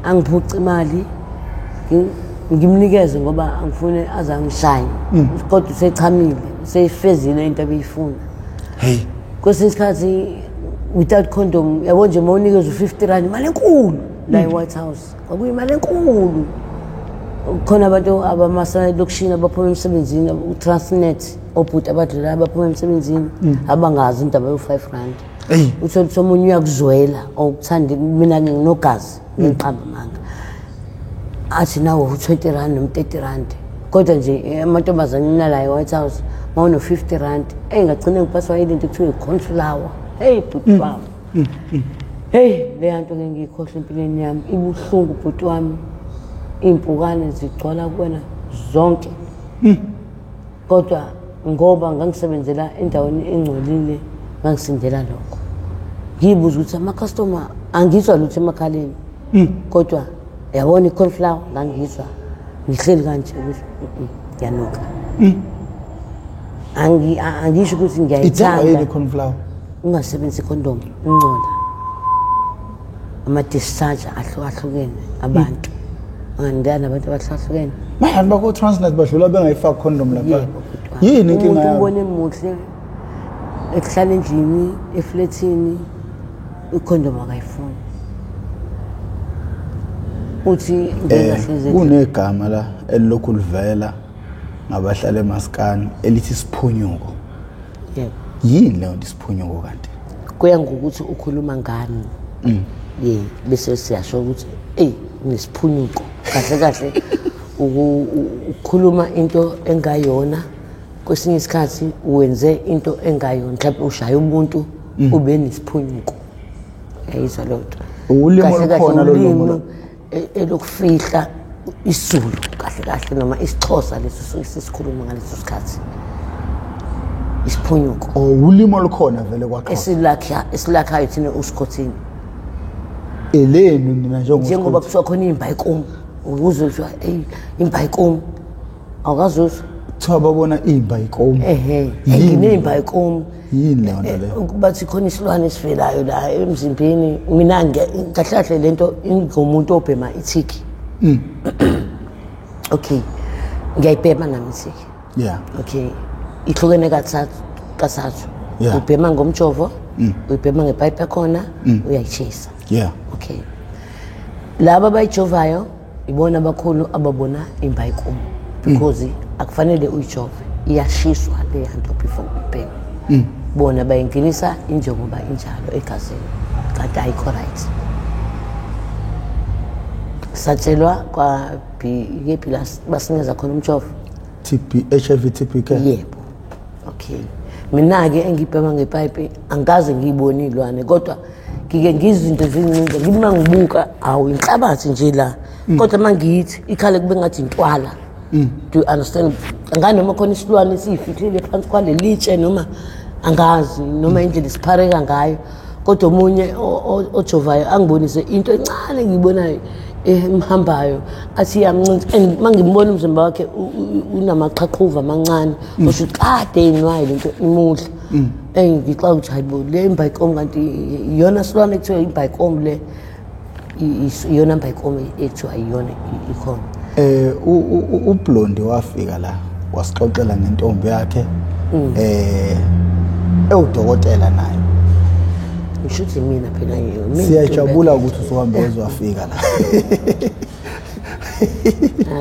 Angiphuce imali, ngimnikeze ngoba angifune aze angishaye. Kodwa usechamile, useyifezile into abeyifuna. Hey. Kwesinye isikhathi without condom, yabo nje, uma unikeza u-R50, imali enkulu la e-White House, kwakuyimali enkulu. Khona abantu abamaselokishini abaphuma emsebenzini, u-Transnet, obhuti abadlulayo abaphuma emsebenzini, abangazi indaba yo-R5. Hey. Uthole ukuthi omunye uyakuzwela okuthanda. Mina nginogazi, ngiqamba amanga, athi nawo u-R20 noma R30. Kodwa nje amantombazane nala e-White House, uma uno-R50, eyi, ngagcine ngiphathwa yile nto ekuthiwa i-cornflower. Heyi bhuti wami, heyi, leya nto ke ngiyikhohlwa empilweni yami, ibuhlungu bhuti wami. Iy'mpukane zigcwala kuwena zonke, kodwa ngoba ngangisebenzela endaweni engcolile, ngangisindela lokho. Ngiyibuza ukuthi amakhastoma angizwa lutho emakhaleni, kodwa yabona i-cornflower, ngangizwa ngihleli kanje ukuthi yanuka. Angisho ukuthi Ithengwa yini ngiyayithanda. I-cornflower? Ungasebenzisi icondom, ungcola, ama-discharge ahlukahlukene, abantu angandana nabantu abahlukahlukene. Manje abantu bako-Transnet badlula bengayifaki condom lapha. Yebo, bhuti wami. Yini inkinga Umuntu yabo? ubone muhle ekuhlala endlini, efletini, ikhondom akayifuni, uthi ngingahlezi. Kunegama la elilokhu livela ngabahlala emaskani elithi siphunyuko. Yebo. Yini leyo nto isiphunyuko kanti? Kuya ngokuthi ukhuluma ngani. Ye, bese siyasho ukuthi eyi, unesiphunyuko. Kahle kahle ukukhuluma into engayona, kwesinye isikhathi wenze into engayona, mhlawumbe ushaya umuntu, ube nesiphunyuko, yayizwa leyo nto? Ulimi Kahle kahle olukhona lolu ulimi lo. Elokufihla isiZulu kahle kahle, noma isiXhosa leso suke sisikhuluma ngaleso sikhathi, isiphunyuko. Oh, ulimi olukhona vele kwaXhosa? Esilakhayo thina usikhothini. Elenu nina? Njengoba Njengoba kuthiwa khona imbayikomu, ukuze kuthiwa eyi, imbayikomu, awukazuzwa? Kuthiwa babona imbayikomu. Ehe. Yini? Ngineyimbayikomu. Yini leyo nto leyo? Bathi khona isilwane esivelayo la emzimbeni. Mina kahle kahle lento ingomuntu obhema ithiki. Okay, ngiyayibhema nami ithiki. Okay, ihlukene kathathu kathathu. Ubhema ngomjovo, uyibhema ngepipe yakhona, uyayishisa. Okay, laba abayijovayo ibona abakhulu ababona imbayikomu, because akufanele uyijove, iyashiswa leya nto before uyibheme. Bona bayingenisa injengoba injalo egazini, kanti ayikho right. Satshelwa kwa B kephi la basinikeza khona umjovo. TB, HIV, TB care. Yebo. Okay, mina-ke engibhema ngepayipi angikaze ngiyibone iy'lwane, kodwa ngike ngizinto zincince, ngithi uma ngibuka, awu, inhlabathi nje la, kodwa uma ngiyithi ikhale kube ngathi intwala. Do you understand? Angani noma khona isilwane esiyifihlile phansi kwale litshe, noma angazi noma indlela isiphareka ngayo, kodwa omunye ojovayo angibonise into encane engiyibonayo emhambayo, athi iyamncinci, and uma ngimbona umzimba wakhe unamaqhaqhuva amancane, osho ukuthi kade eyinwayo lento imudla. Ngixaka ukuthi hayi bo, le imbayikomu kanti iyona silwane ekuthiwa imbayikomu le, iyona mbayikomu ekuthiwa iyona ikhona. UBlondie wafika la wasixoxela ngentombi yakhe ewudokotela nayo. Ngisho ukuthi mina phela mina. Siyajabula ukuthi usuhambe wazofika la.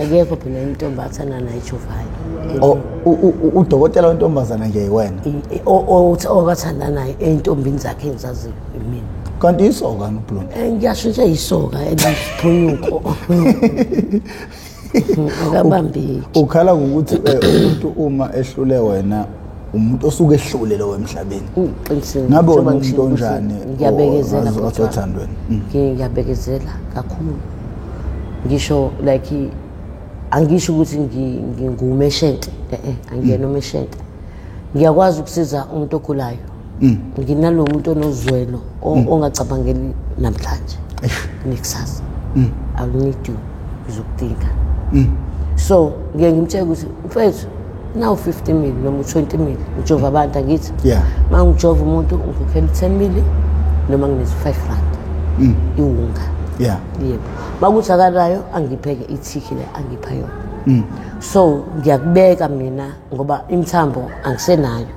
Akekho phela intombi athanda nayo ejovayo. O udokotela wentombazana nje wena? Okathanda naye ey'ntombini zakhe engizaziyo, imina. Kanti isoka uBlondie? Ngiyasho nje, isoka elisiphunyuko, akabambeki. Ukhala ngokuthi umuntu uma ehlule wena, umuntu osuke ehlule lo emhlabeni. Qinisile. Ngabe wena Njengoba umuntu ngishilo ukuthi onjani ngiyabekezela, bhuti wami. othandweni? Ngiyabekezela kakhulu. Ngisho like angisho ukuthi ngingumeshente, angiyena umeshente. Ngiyakwazi ukusiza umuntu ogulayo. Nginalo muntu onozwelo, ongacabangeli namhlanje nekusasa. I will need you, ngizokudinga. So ngiye ngimtshele ukuthi mfethu, nawu 50 mil noma u-20 mil, ujova abantu angithi? Yeah. Uma ngijova umuntu ngikhokhela u-10 mil noma nginezi R5, iwunga. Yeah. Yebo, makuthi akanayo angipheke ithiki le angipha yona. So ngiyakubeka mina ngoba imithambo angisenayo.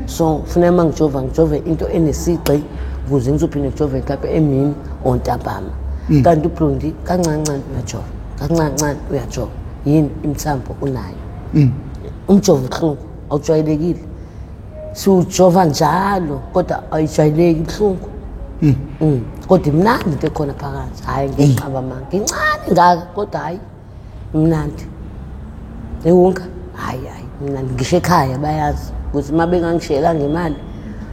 So kufuneka uma ngijova ngijove into enesigqi ukuze ngizophinde ngijove mhlawumbe emini or ntambama. Kanti uBlondi kancane kancane uyajova, kancane kancane uyajova. Yini imithambo unayo. Umjovo ubuhlungu awujwayelekile. Siwujova njalo kodwa ayijwayeleki ibuhlungu. Kodwa imnandi into ekhona phakathi. Hhayi ngiqaba manga. Ngincane ngaka kodwa hhayi imnandi. Iwunka hhayi hhayi imnandi. Ngisho ekhaya bayazi ukuthi uma bengangishiyelanga imali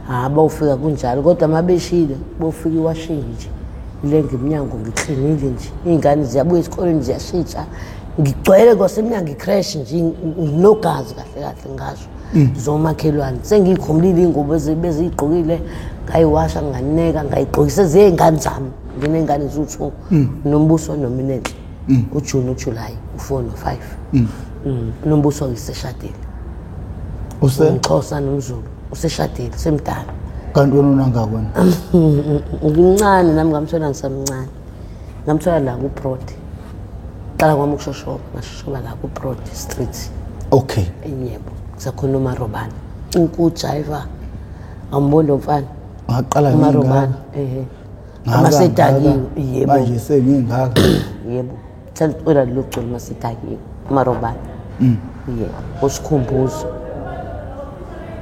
hha bawufika kunjalo, kodwa uma beshile bofika iwashingi nje ilenga emnyango ngiklinile nje. Iy'ngane ziyabuya esikoleni ziyashintsha, ngigcwele kwasemnyango i-creche nje, nginogazi kahle kahle ngasho. Zomakhelwane sengiyikhumulile iy'ngubo beziyigqokile, ngayiwasha nganeka ngayigqokisa zey'ngane zami. Nginey'ngane ziwu-2, Nombuso noMinenhle, uJune, uJuly, u4 no5. Nombuso ngiseshadile, umXhosa nomZulu, useshadile semdala. Kanti wena unangaki wena? Ngimncane nami, ngamthola ngisamncane, ngamthola la ku-Broad. Qala kwami ukushoshoba, ngashoshoba la ku-Broad Street. Okay. Yebo, kusakhona uMarobana ukujayiva, awumboni lo mfana? Ngaqala uMarobana, ehe, amasedakiwe. Yebo. Manje sengingaka. Yebo, thanda ucula lelo culo masedakiwe uMarobana. Yebo, usikhumbuzo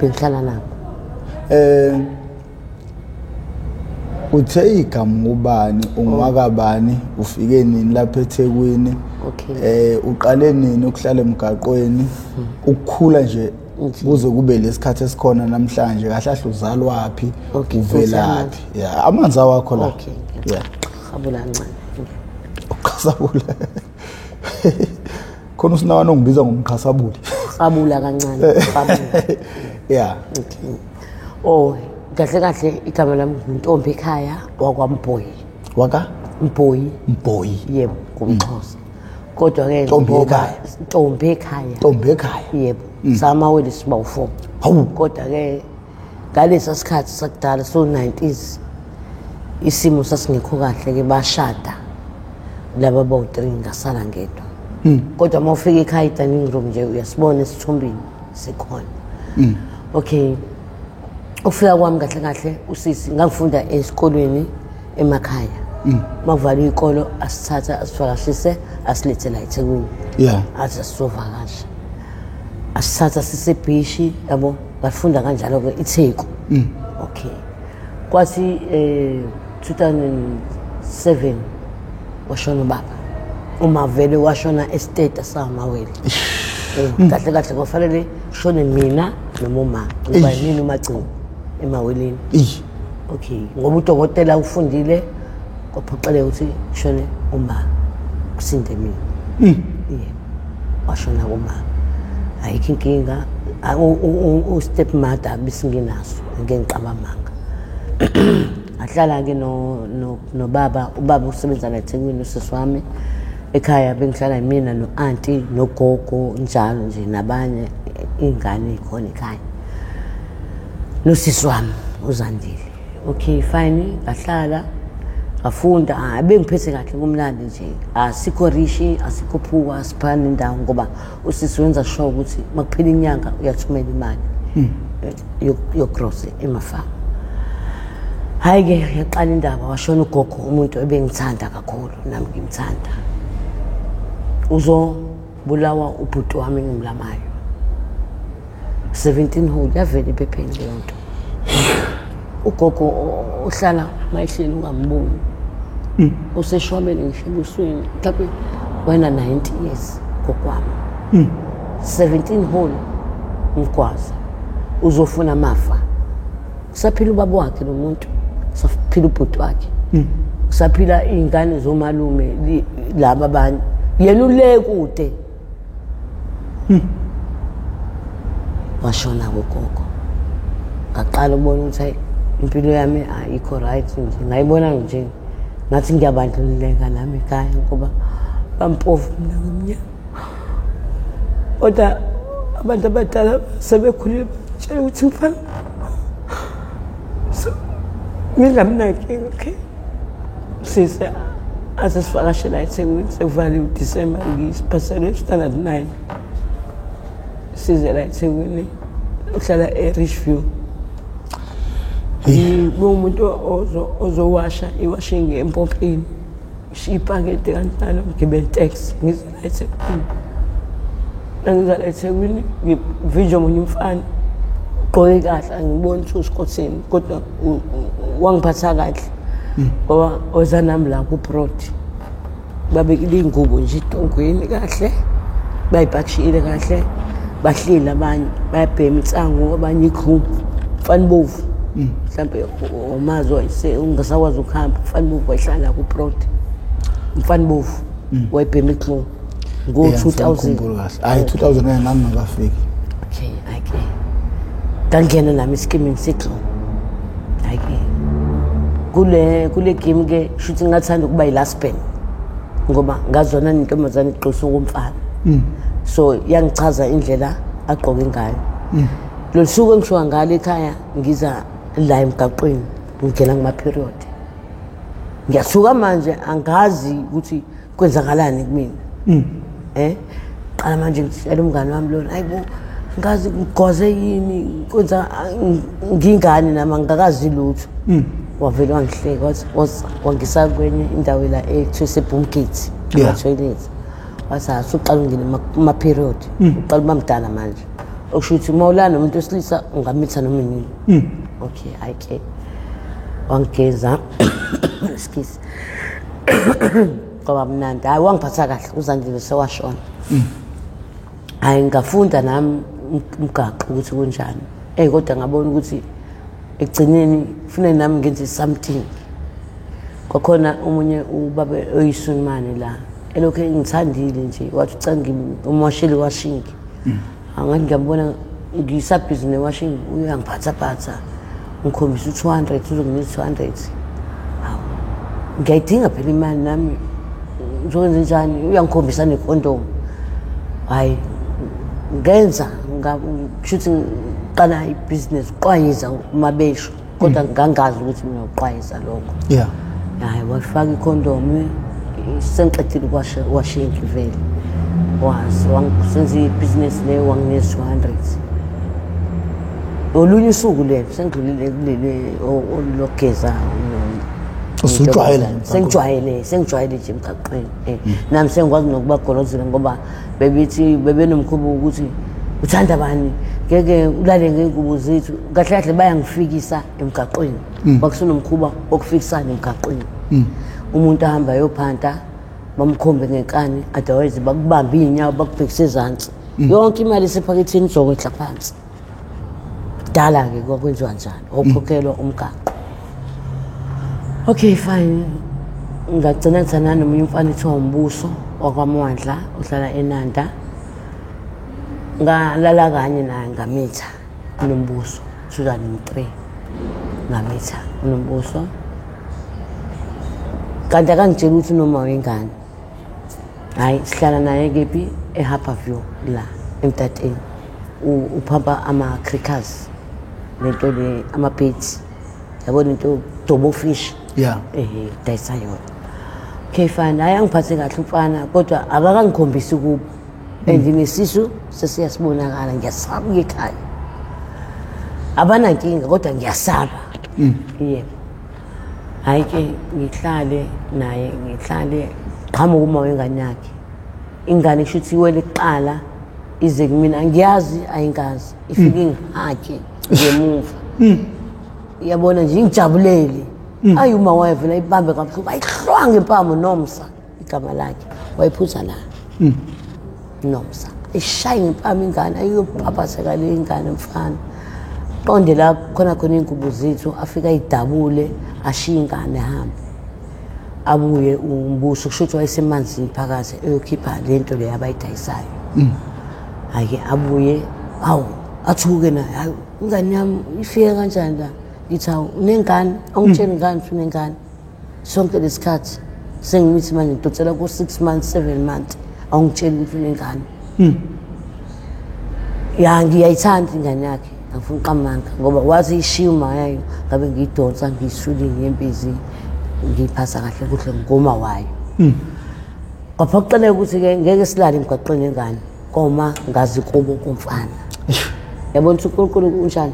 bengihlala nabo. Uthe igama ubani, ungwakabani, ufike nini lapha eThekwini? Okay. Uqale nini ukuhlala emgaqweni? Ukukhula nje kuze kube lesikhathi esikhona namhlanje, kahle kahle uzalwaphi, uvelaphi? Yeah, amanzi awakho la. Okay. Yeah. Qabula kancane. Uqhasabula. Khona usinawana ongibiza ngomqhasabuli. Qabula kancane, qabula. Yeah. Okay. Oh, kahle kahle igama lami nguNtombi ekhaya wakwaMboyi. Waka? Mboyi. Mboyi. Yebo, ngumXhosa. Kodwa ke Ntombi ekhaya. Ntombi ekhaya. Ntombi ekhaya. Yebo. Samawele siba u4. Hawu. Kodwa ke ngalesa sikhathi sakudala so 90s isimo sasingekho kahle ke, bashada laba bawu3, ngasala ngedwa. Kodwa uma ufika ekhaya dining room nje uyasibona esithombeni sikhona. Okay. Ukufika kwami kahle kahle usisi ngangifunda esikolweni emakhaya. Makuvalwa ikolo asithatha asivakashise asilethe la eThekwini. Yeah. Athi asizovakasha. Asithatha sisebhishi yabo, ngafunda kanjalo ke iTheku. Okay. Kwathi 2007 washona ubaba. Uma vele washona estate samawele. Kahle kahle kwafanele shone mina noma uma, ngoba yini umagcini emaweleni. Okay, ngoba udokotela ufundile kwaphoqeleka ukuthi shone uma kusinde mina. Yebo. Washona kuma. Ayikho inkinga, u step mother bisinginaso, ngeke ngiqaba manga. Ahlala ke no nobaba, ubaba usebenza la eThekwini, usisi wami. Ekhaya bengihlala mina no-auntie nogogo njalo nje nabanye iy'ngane ey'khona ekhaya. Nosisi wami uZandile. Okay, fine, ngahlala ngafunda, bengiphethe kahle kumnandi nje. Asikho rishi, asikho phuka, asiphani indawo ngoba usisi wenza sure ukuthi makuphela inyanga uyathumela imali yogrosa emafamu. Hayi ke yaqala indaba, washona ugogo, umuntu ebengithanda kakhulu nami ngimthanda. Uzobulawa ubhuti wami engimlamayo. 17 hole yavela ephepheni leyo nto. Ugogo ohlala mayehleli ungamboni. Useshwabene ngisho ebusweni, mhlawumbe wena 90 years gogo wami. 17 hole umgwaza uzofuna amafa. Kusaphila ubaba wakhe lo muntu, kusaphila ubhuti wakhe, kusaphila iy'ngane zomalume laba abanye, yena ule kude. Washona ugogo, ngaqala ukubona ukuthi hayi impilo yami ayikho right nje. Ngayibona nje ngathi ngiyabandlululeka nami ekhaya ngoba bampofu mina ngimnyama, kodwa abantu abadala sebekhulile batshela ukuthi ngifana so ngingabi nankinga. Okay sisi, Asesivakashela eThekwini, sekuvaliwe uDisemba, ngisiphaselwe standard 9. Size la eThekwini, uhlala e-Richview. Ngiwumuntu ozowasha iwashing empompini, ngishiya ipakede kanjalo, ngigibele itaxi ngize la eThekwini. Nangiza la eThekwini ngivinjwe omunye umfana ugqoke kahle, angiboni ukuthi usikhotheni, kodwa wangiphatha kahle ngoba oza nami la ku-broad. Babekile iy'ngubo nje etongweni kahle, bayipakishile kahle, bahleli abanye bayabhema insangu, abanye ikhru. Mfana bovu mhlampe umazi ungasakwazi ukuhamba. Mfana bovu wayehlala ku-broad, mfana bovu wayebhema ikhru ngo-2000. Ngikhumbula kahle. Hayi, 2009 ngangingakafiki. Okay, okay, ngangena nami esikimini sekhru. Hayi-ke kule game ke shuthi ngathanda ukuba yi-last born ngoba ngazona nentombazane igqokisa okomfana, so yangichaza indlela agqoke ngayo. Lolu suku engisuka ngalo ekhaya ngiza la emgaqweni, ngingena kuma-period, ngiyasuka manje angazi ukuthi kwenzakalani kumina. Qala manje ngitshela umngane wami lona, hayibo, ngazi ngigoze yini, kwenza ngingane nami angikakazi lutho. Wavele wangihleka, wathi wangisa kwenye indawo la ekuthiwa iseBoomgate, ama-toilet. Wathi asuqala ungena kuma-period, uqala uba mdala manje, okusho ukuthi uma ulala nomuntu wesilisa ungamitha noma nini. Okay, hhayi-ke wangigeza, excuse, kwaba mnandi. Hhayi, wangiphatha kahle uZandile, sewashona. Hhayi, ngafunda nami umgaqo ukuthi kunjani. Eyi, kodwa ngabona ukuthi ekugcineni kufuneka nami ngenze something. Kwakhona omunye ubaba oyisunimane la elokhu engithandile nje, wathi ucela ngimwashele iwashing. Angathi ngiyambona ngisabhizi newashing, uyangiphathaphatha, ngikhombisa u-200, uzonginika 200. Hawu, ngiyayidinga phela imali nami, ngizokwenza njani? Uyangikhombisa nekhondomu. Hhayi, ngenza kusho ukuthi ngiqala ibhizinesi uqwayiza uma besho, kodwa ngangazi ukuthi mina uqwayiza lokho. Hhayi, wafaka ikhondomu sengiqedile ukwasha indlu vele, wazi senza ibhizinesi leyo, wanginikeza 200. Olunye usuku lelo sengidlulile kuleli olokugeza. Usujwayele. Sengijwayele nje emgaqweni. Nami sengikwazi nokubagolozela ngoba bebethi bebenomkhuba ukuthi uthanda bani, ngeke ulale ngey'ngubo zethu. Kahle kahle bayangifikisa emgaqweni. Kwakusenomkhuba wokufikisana emgaqweni, umuntu ahamba ayophanta bamkhombe ngenkani, otherwise bakubambe iy'nyawo bakubhekise ezansi, yonke imali esephaketheni izokwehla phansi. Kudala-ke kwakwenziwa njalo, okukhokhelwa umgaqo. Okay, fine, ngagcina ngithandana nomunye umfana ethiwa uMbuso wakwaMwandla, ohlala eNanda. Ngalala kanye naye, ngamitha uNombuso 2003. Ngamitha uNombuso, kanti akangitshela ukuthi unoma wengane. Hhayi, sihlala naye kephi, e-Harbour View la emtateni. Uphampa ama-crackers lento le, ama-bits, yabona, into dobo fish. Ehe, dayisa yona. Okay, fine, hhayi, angiphathe kahle umfana, kodwa akakangikhombisi kubo and nesisu sesiyasibonakala. Ngiyasaba ukuya ekhaya, abanankinga, kodwa ngiyasaba. Yebo, hhayi-ke ngihlale naye, ngihlale, qhamuka uma wengane yakhe. Ingane kusho ukuthi iwele kuqala ize kumina, angiyazi, ayingazi, ifike ingihakhe ngemuva, uyabona nje, ingijabulele. Ayi, uma wayo vele ayibambe kabuhlungu, ayihlwange impamo. Nomsa igama lakhe, wayephutha la Nomsa, ishaye ngempama ingane, ayiyophaphatheka le ingane. Mfana qonde la khona khona iy'ngubo zethu, afike ayidabule, ashiye ingane, ahambe, abuye uMbuso. Kusho ukuthi wayesemanzini phakathi eyokhipha le nto le abayidayisayo. Hhayi-ke abuye, hawu, athuke naye, hayi, ingane yami ifike kanjani la? Ngithi, hawu, unengane, awungitsheli ngani ukuthi unengane sonke lesikhathi? Sengimithi manje, ngidonsela ku-6 months, 7 months, awungitsheli ukuthi unengane. Ya, ngiyayithanda ingane yakhe, angifuni uqamanga, ngoba wathi ishiya uma yayo ngabe ngiyidonsa, ngiyisula iy'nyembezi, ngiyiphatha kahle kuhle ngoma wayo. Kwaphoqeleka ukuthi-ke ngeke silale emgwaqeni engane koma ngazi kubo kumfana. Yabona ukuthi uNkulunkulu unjani?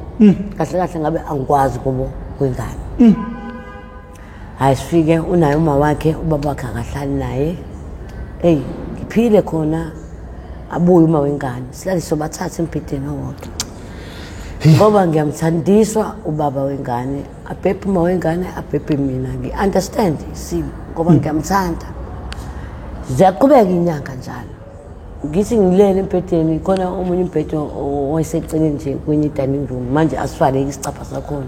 Kahle kahle ngabe angikwazi kubo kwengane. Hayi sifike unaye uma wakhe, ubaba wakhe akahlali naye. Eyi ngiphile khona abuye uma wengane silale sobathatha embhedeni owodwa. Ngoba ngiyamthandiswa ubaba wengane, abhebhe uma wengane, abhebhe mina, ngi-understand isimo ngoba ngiyamthanda. Ziyaqhubeka inyanga njalo. Ngithi ngilele embhedeni khona omunye umbhede owayeseceleni nje kwenye i-dining room, manje asivaleki isicabha sakhona.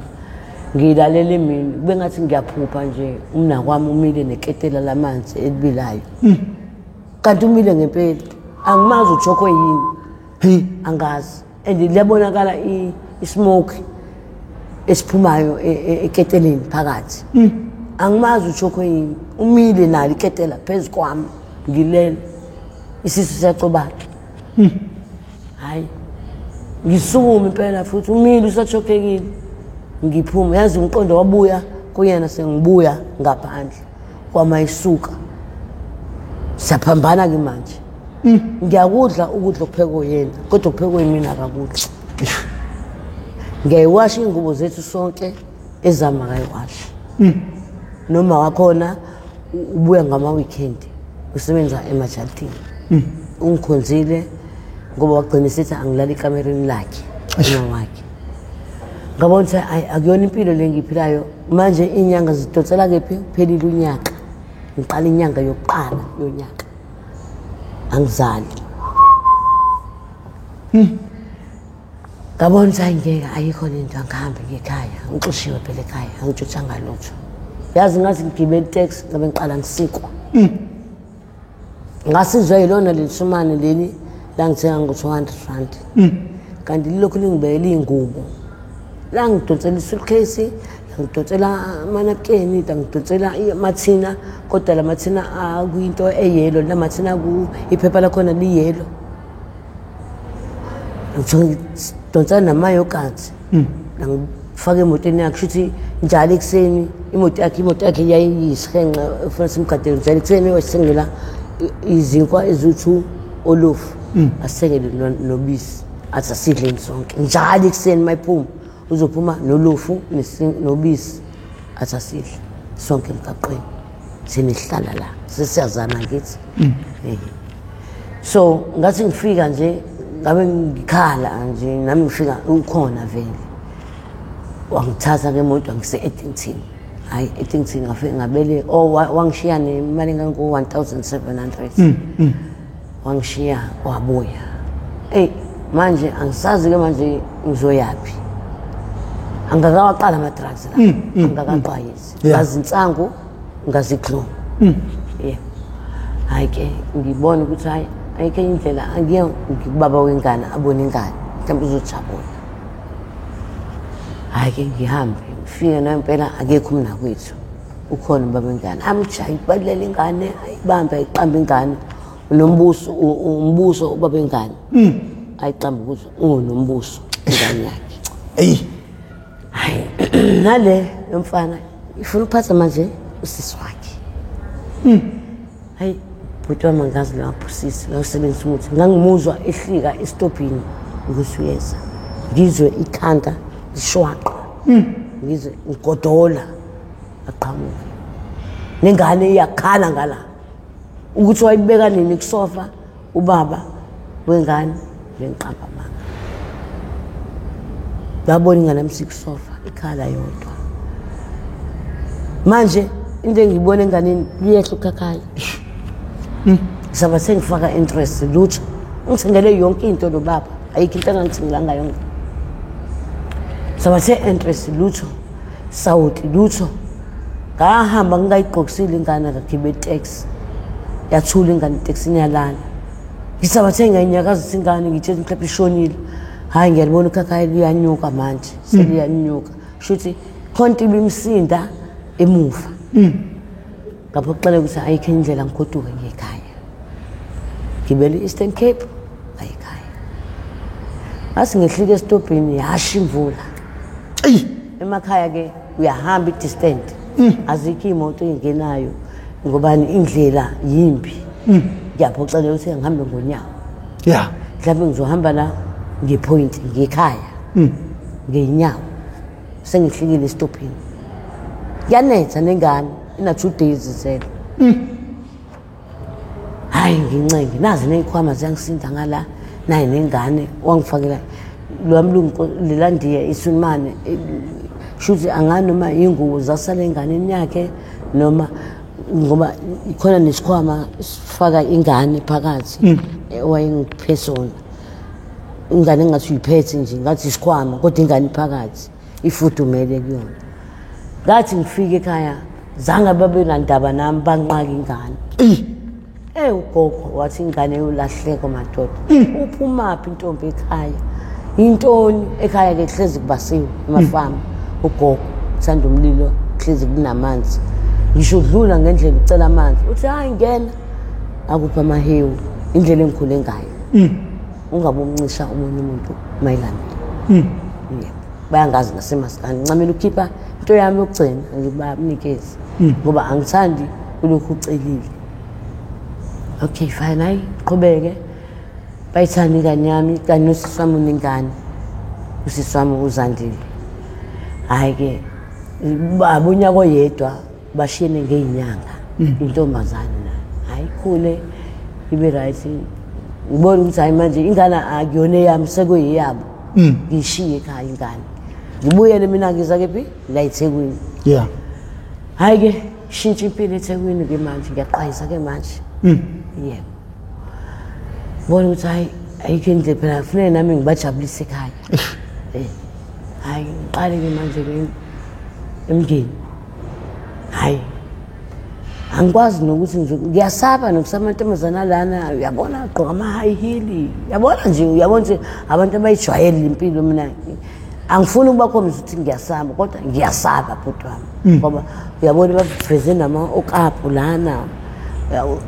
Ngilalele emini kube ngathi ngiyaphupha nje umnakwami umile neketela lamanzi elibilayo. Kanti umile ngempela. Angimazi ujokwe yini. Angazi. And liyabonakala i-smoke esiphumayo eketeleni phakathi. Angimazi ujokwe yini. Umile nalo iketela phezu kwami ngilele. Isisu siyacobana. Hayi. Ngisukume impela futhi umile usachokekile. Ngiphuma yazi umqondo wabuya kuyena sengibuya ngaphandle kwama isuka. Siyaphambana ke manje. Ngiyakudla ukudla okuphekwe yena kodwa okuphekwe mina akakudli. Ngiyayiwasha iy'ngubo zethu sonke ezami akayiwashi. Noma wakhona ubuya ngama-weekend usebenza emajaltini. Ungikhonzile ngoba wagcina esithi angilali ekamereni lakhe uma wakhe. Ngabona ukuthi ayi akuyona impilo le engiyiphilayo manje iy'nyanga zidonsela kephi kuphelile unyaka. Ngiqala inyanga yokuqala yonyaka. Angizali. Ngabona ukuthi hayi ngeke ayikho lento angihambe ngekhaya. Ngixoshiwe phela ekhaya angitshontshanga lutho. Yazi ngathi ngigibele itaxi ngabe ngiqala ngisikwa. Ngasizwa yilona leli sumane leli langithenga ngo-200 rand. Kanti lilokhu lingibekela iy'ngubo. Langidonsela i-suitcase, langidonsela amanapkeni, langidonsela amathina, kodwa la mathina akuyinto eyelo, la mathina iphepha lakhona liyelo. Ngidonsa namayogathi. Langifaka emotweni yakhe, shuthi njalo ekuseni imoto yakhe yayiyisihenxe ufuna simgadele njalo ekuseni wasithengela izinkwa eziwu-2 olofu asithengele nobisi athi asidleni sonke njalo ekuseni mayiphuma uzophuma nolofu nobisi athi asidle sonke emgaqweni senihlala la sesiyazana ngithi. So ngathi ngifika nje ngabe ngikhala nje nami ngifika ukhona vele. Wangithatha ke imoto ngise Eddington. Hayi Eddington ngafika ngabele wangishiya nemali engango 1700. Wangishiya wabuya. Ey manje angisazi ke manje ngizoyapi. Angakawaqala ama drugs la. Angakaqwayisi. Ngazi insangu ngazi glue. Yeah. Hayi ke ngibona ukuthi hayi ayikho indlela angiye ngikubaba wengane abone ingane mhlawumbe uzojabula. Hayi ke ngihambe ngifike nampela akekho umnakwethu ukhona ubaba wengane amjayi balela ingane ayibambe ayiqamba ingane unombuso umbuso ubaba wengane ayiqamba ukuthi unombuso ingane yakhe. Eyi hayi nale yomfana ifuna ukuphatha manje usisi wakhe. Hayi bhuti wami angazi lapho sisi ngawusebenzisa umuthi ngangimuzwa ehlika esitobhini ukuthi uyeza ngizwe ikhanda lishwaqa ngizwe ngigodola aqhamuke nengane iyakhala ngala ukuthi wayibeka nini kusofa ubaba wengane bengiqamba amanga. Ngabona ingane yami sikusofa ikhala yodwa. Manje into engiyibona enganeni liyehla ukhakhayi. Ngisaba sengifaka interest lutho. Ngithengele yonke into lo baba. Ayikho into angangithengelanga yonke. Saba se-interest lutho. Sawuti lutho. Ngahamba ngingayigqokisile ingane ngagibela itaxi. Yathula ingane itaxini yalala. Ngisaba sengiyayinyakazisa ingane ngithe mhlawumbe ishonile. Hayi ngiyalibona ukhakhayi luyanyuka manje. Seliyanyuka. Shuthi khona into ibimsinda emuva. Ngaphoqeleka ukuthi ayikho indlela ngigoduke ngekhaya. Ngibele i-Eastern Cape ayikhaya. Ngathi ngehlike esitobhini yasha imvula. Emakhaya ke uyahamba i-distant. Azikho iy'moto ey'ngenayo. Ngobani indlela yimbi. Ngiyaphoxeleka ukuthi ngihambe ngonyawo. Yeah. Mhlawumbe ngizohamba la ngepoint ngekhaya. Ngenyawo. Sengihlikile esitopini. Kuyanetha nengane ina 2 days izele. Hayi ngincenge nazi nezikhwama ziyangisinda ngala naye nengane wangifakela lwamlungu lelandiya isunmane shuthi anganoma ingubo zasala enganeni yakhe noma ngoba khona nesikhwama sifaka ingane phakathi owayengiphe sona ingane engathi uyiphethe nje ngathi isikhwama kodwa ingane iphakathi ifudumele kuyona. Ngathi ngifike ekhaya zange babe nandaba nami banqaka ingane. Ugogo wathi ingane yolahleko madoda. Uphumaphi intombi ekhaya? Intoni ekhaya ke hlezi kubasiwe emafama. Ugogo uthanda umlilo hlezi kunamanzi. Ngisho udlula ngendlela ucela amanzi. Uthi hayi ngena akupha amahewu indlela engikhule ngayo. Ungabe umncisha omunye umuntu mayelana. Yebo. Bayangazi nasemaskani. Ncamela ukukhipha into yami yokugcina ngibanikeze ngoba angithandi kulokhu ucelile. Okay fine, hayi qhubeke. Bayithanda ingane yami kanye nosisi wami unengane. Usisi wami uZandile. Hayi ke abunyaka oyedwa bashiyene ngey'nyanga intombazane nayo. Hayi khule ibe right. Ngibona ukuthi hayi manje ingane akuyona eyami sekuyiyabo. Ngishiye ekhaya ingane. Ngibuyele mina ngiza kephi? La eThekwini. Yeah. Hayi ke shintsha impilo eThekwini ke manje ngiyaqwayisa ke manje. Yebo. Ngibona ukuthi hayi ayikho indlela phela kufanele nami ngibajabulise ekhaya. Hayi ngiqale ke manje ke emndeni. Hayi angikwazi nokuthi ngiyasaba nokusaba amantombazana lana uyabona agqoka ama-high heel uyabona nje uyabona ukuthi abantu abayijwayele impilo mina angifuni ukubakhombisa ukuthi ngiyasaba kodwa ngiyasaba bhuti wami ngoba uyabona baveze nama-okapu lana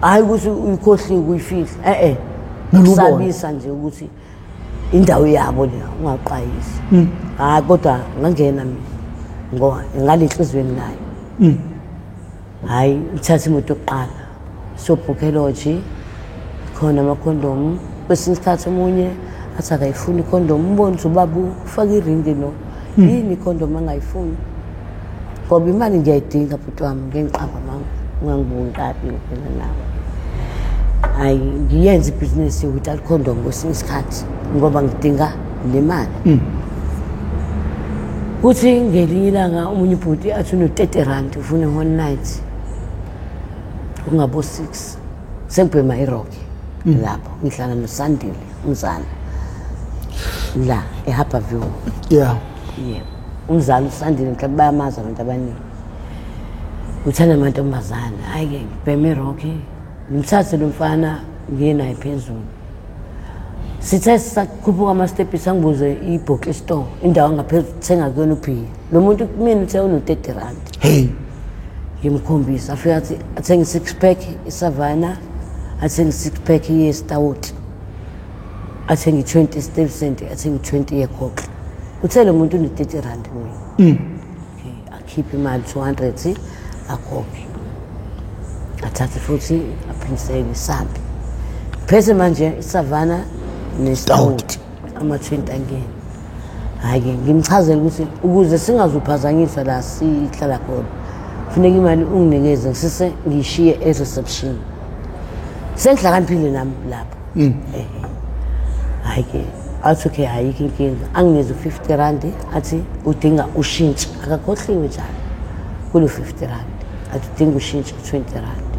hhayi ukuthi uyikhohliwe ukuyifihla kusabisa nje ukuthi indawo yabo le ungaqwayisi. Hhayi kodwa ngangena mina ngoba ngale enhliziyweni nayo. Hayi ngithatha imoto yokuqala sobhukhe lodge khona amakhondomu kwesinye isikhathi omunye athi akayifuni ikhondomu umbone ukuthi ubaba ufake iringi no yini ikhondomu angayifuni ngoba imali ngiyayidinga bhuti wami ngeke ngiqamba mama ungangibuki kabi ngifuna nawe. Hayi ngiyenza ibhizinisi without condom kwesinye isikhathi ngoba ngidinga le mali. Kuthi ngelinye ilanga omunye ubhuti athi uno-30 rand ufuna i-one night kungabo 6 sengibhema irock lapho ngihlala noSandile umzala la eHarbour View. Yeah. Yebo. Umzala uSandile mhlawumbe bayamazi abantu abaningi. Uthanda amantombazane. Hayi ke ngibhema irock ngimthathe lo mfana ngiye naye phezulu. Sithe sakhuphuka ama-stepisi angibuze i-bottle store indawo angaphezulu thenga kuyona ubhiya. Lo muntu kumina uthe uno-30 rand. Hey. Ngimkhombisa afika athi athenge 6 pack iSavannah, athenge 6 pack ye-stout, athenge 20 cent, athenge 20 ye-Coke. Uthe lo muntu une-30 rand mina. Okay, akhiphe imali 200 akhokhe. Athathe futhi aphindisele isambi. Phethe manje iSavannah ne-stout ama-20 angene. Hhayi-ke ngimchazele ukuthi ukuze singazuphazanyiswa la sihlala khona kufuneka imali unginikeze ngisise ngiyishiye e-reception. Sengihlakaniphile nami lapho. Hhayi-ke athi okay ayikho inkinga anginikeze u-50 rand athi udinga ushintshe akakhohliwe njalo kulo 50 rand athi udinga ushintshe u-20 rand.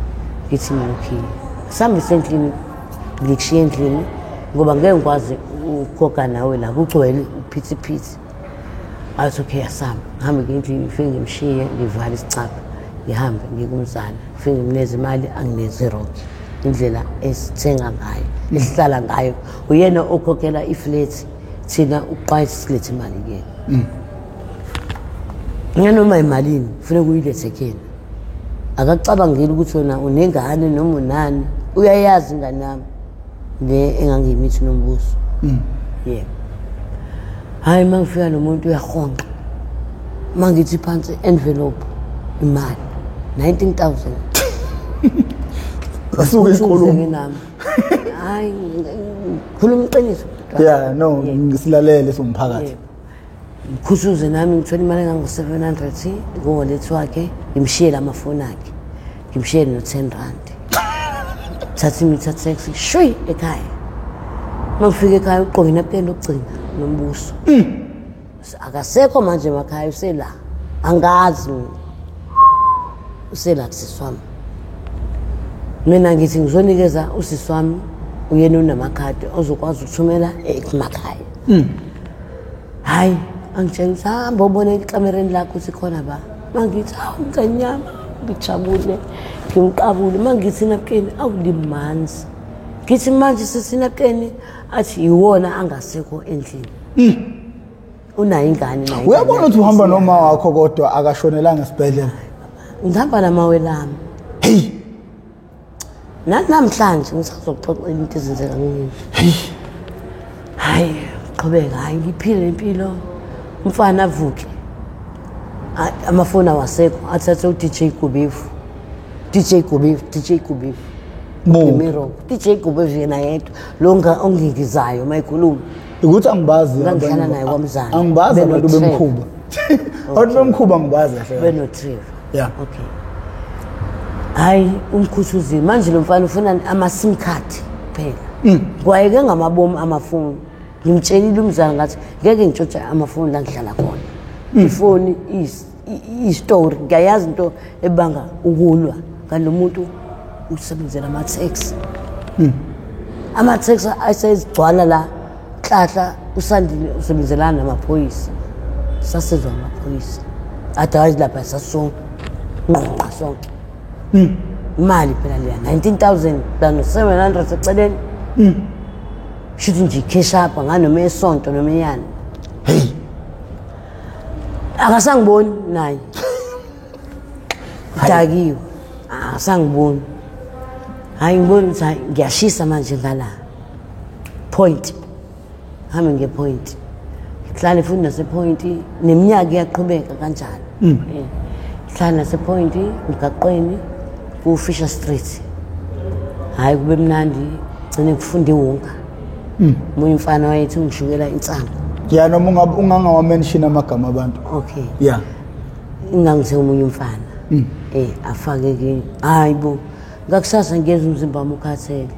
Ngithi mina okay sihambise endlini ngikushiye endlini ngoba ngeke ngikwazi ukukhokha nawe la kugcwele uphithiphithi. Athi okay asihamba ngihambe ngiye endlini ngifike ngimshiye ngivale isicabha ngihambe ngiye kumzala ngifike ngimnikeze imali anginikeze irock. Indlela esithenga ngayo esihlala ngayo uyena okhokhela iflat thina uqwayisa silethe imali kuyena. Nganoma imalini kufuneka uyilethe kuyena. Akacabangeli ukuthi wena unengane noma unani uyayazi ingane yami le engangiyimithi nombuso. Yebo. Hayi mangifika nomuntu uyahonqa. Mangithi phansi envelope imali 19,000. Asuke ikhuluma. Nami. Hayi, khuluma iqiniso. Yeah, no, silalele somphakathi. Ngikhuthuze nami ngithola imali engango-700 ku-wallet wakhe, ngimshiyele amafoni akhe. Ngimshiyele no-10 rand. Thatha imitha taxi, shwi ekhaya. Uma ngifika ekhaya ugqoke inapukeni lokugcina nombuso. Akasekho manje emakhaya, usela. Angazi mina. Usela kusisi wami. Mina ngithi ngizonikeza usisi wami uyena unamakhadi ozokwazi ukuthumela emakhaya. Hayi, angitshela ukuthi hamba ubone ekamereni lakho ukuthi khona ba. Mangithi hawu mntanyama, ngijabule, ngimqabule. Mangithi inapukeni awulimanzi. Ngithi manje sesinapukeni athi iwona angasekho endlini. Unayo ingane naye. Uyabona ukuthi uhamba noma wakho kodwa akashonelanga esibhedlela. Ngihamba namawele ami. Hey. Namhlanje ngisazoxoxa into ezenzeka kimi. Hey. Hayi, qhubeka, hayi ngiphile impilo. Umfana avuke. Amafoni awasekho, athathe uDJ Gubevu. DJ Gubevu, DJ Gubevu. Miro, DJ Gubevu yena yedwa lo ongingizayo mayikhuluma. Ukuthi angibazi ngihlala naye kwamzana. Angibazi abantu bemkhuba. Abantu bemkhuba ngibazi kahle. Beno Trevor. Yeah. Okay. Hayi, umkhuthuzi manje lo mfana ufuna ama SIM card kuphela. Kwayeke ngamabomu amafoni. Ngimtshelile umzana ngathi ngeke ngitshotshe amafoni la ngihlala khona. Ifoni is i-story, ngiyayazi into ebanga ukulwa kanti lo muntu usebenzela ama-taxi. Ama-taxi ayesezigcwala la Nhlanhla usandile usebenzelana namaphoyisa. Sasizwa amaphoyisa. Otherwise lapha sasonke ngqongqa sonke. Imali phela leya 19,000 than 700 eceleni. Shuthi nje cash up nganoma esonto noma eyani. Hey. Akasangiboni naye. Dakiwe. Akasangiboni. Hayi ngibona ukuthi ngiyashisa manje ngala. Point. Hambe ngepoint. Ngihlale futhi nasepoint neminyaka iyaqhubeka kanjalo. Ngihlale nasepoint emgaqweni ku Fisher Street. Hayi kube mnandi gcine ngifunda iwonga. Umunye umfana wayethi ngishukela insangu. Yeah, noma ungangawa mention amagama abantu. Okay. Yeah. Ingangithe umunye umfana. Afake ke hayi bo. Ngakusasa ngiyeza umzimba wami ukhathele.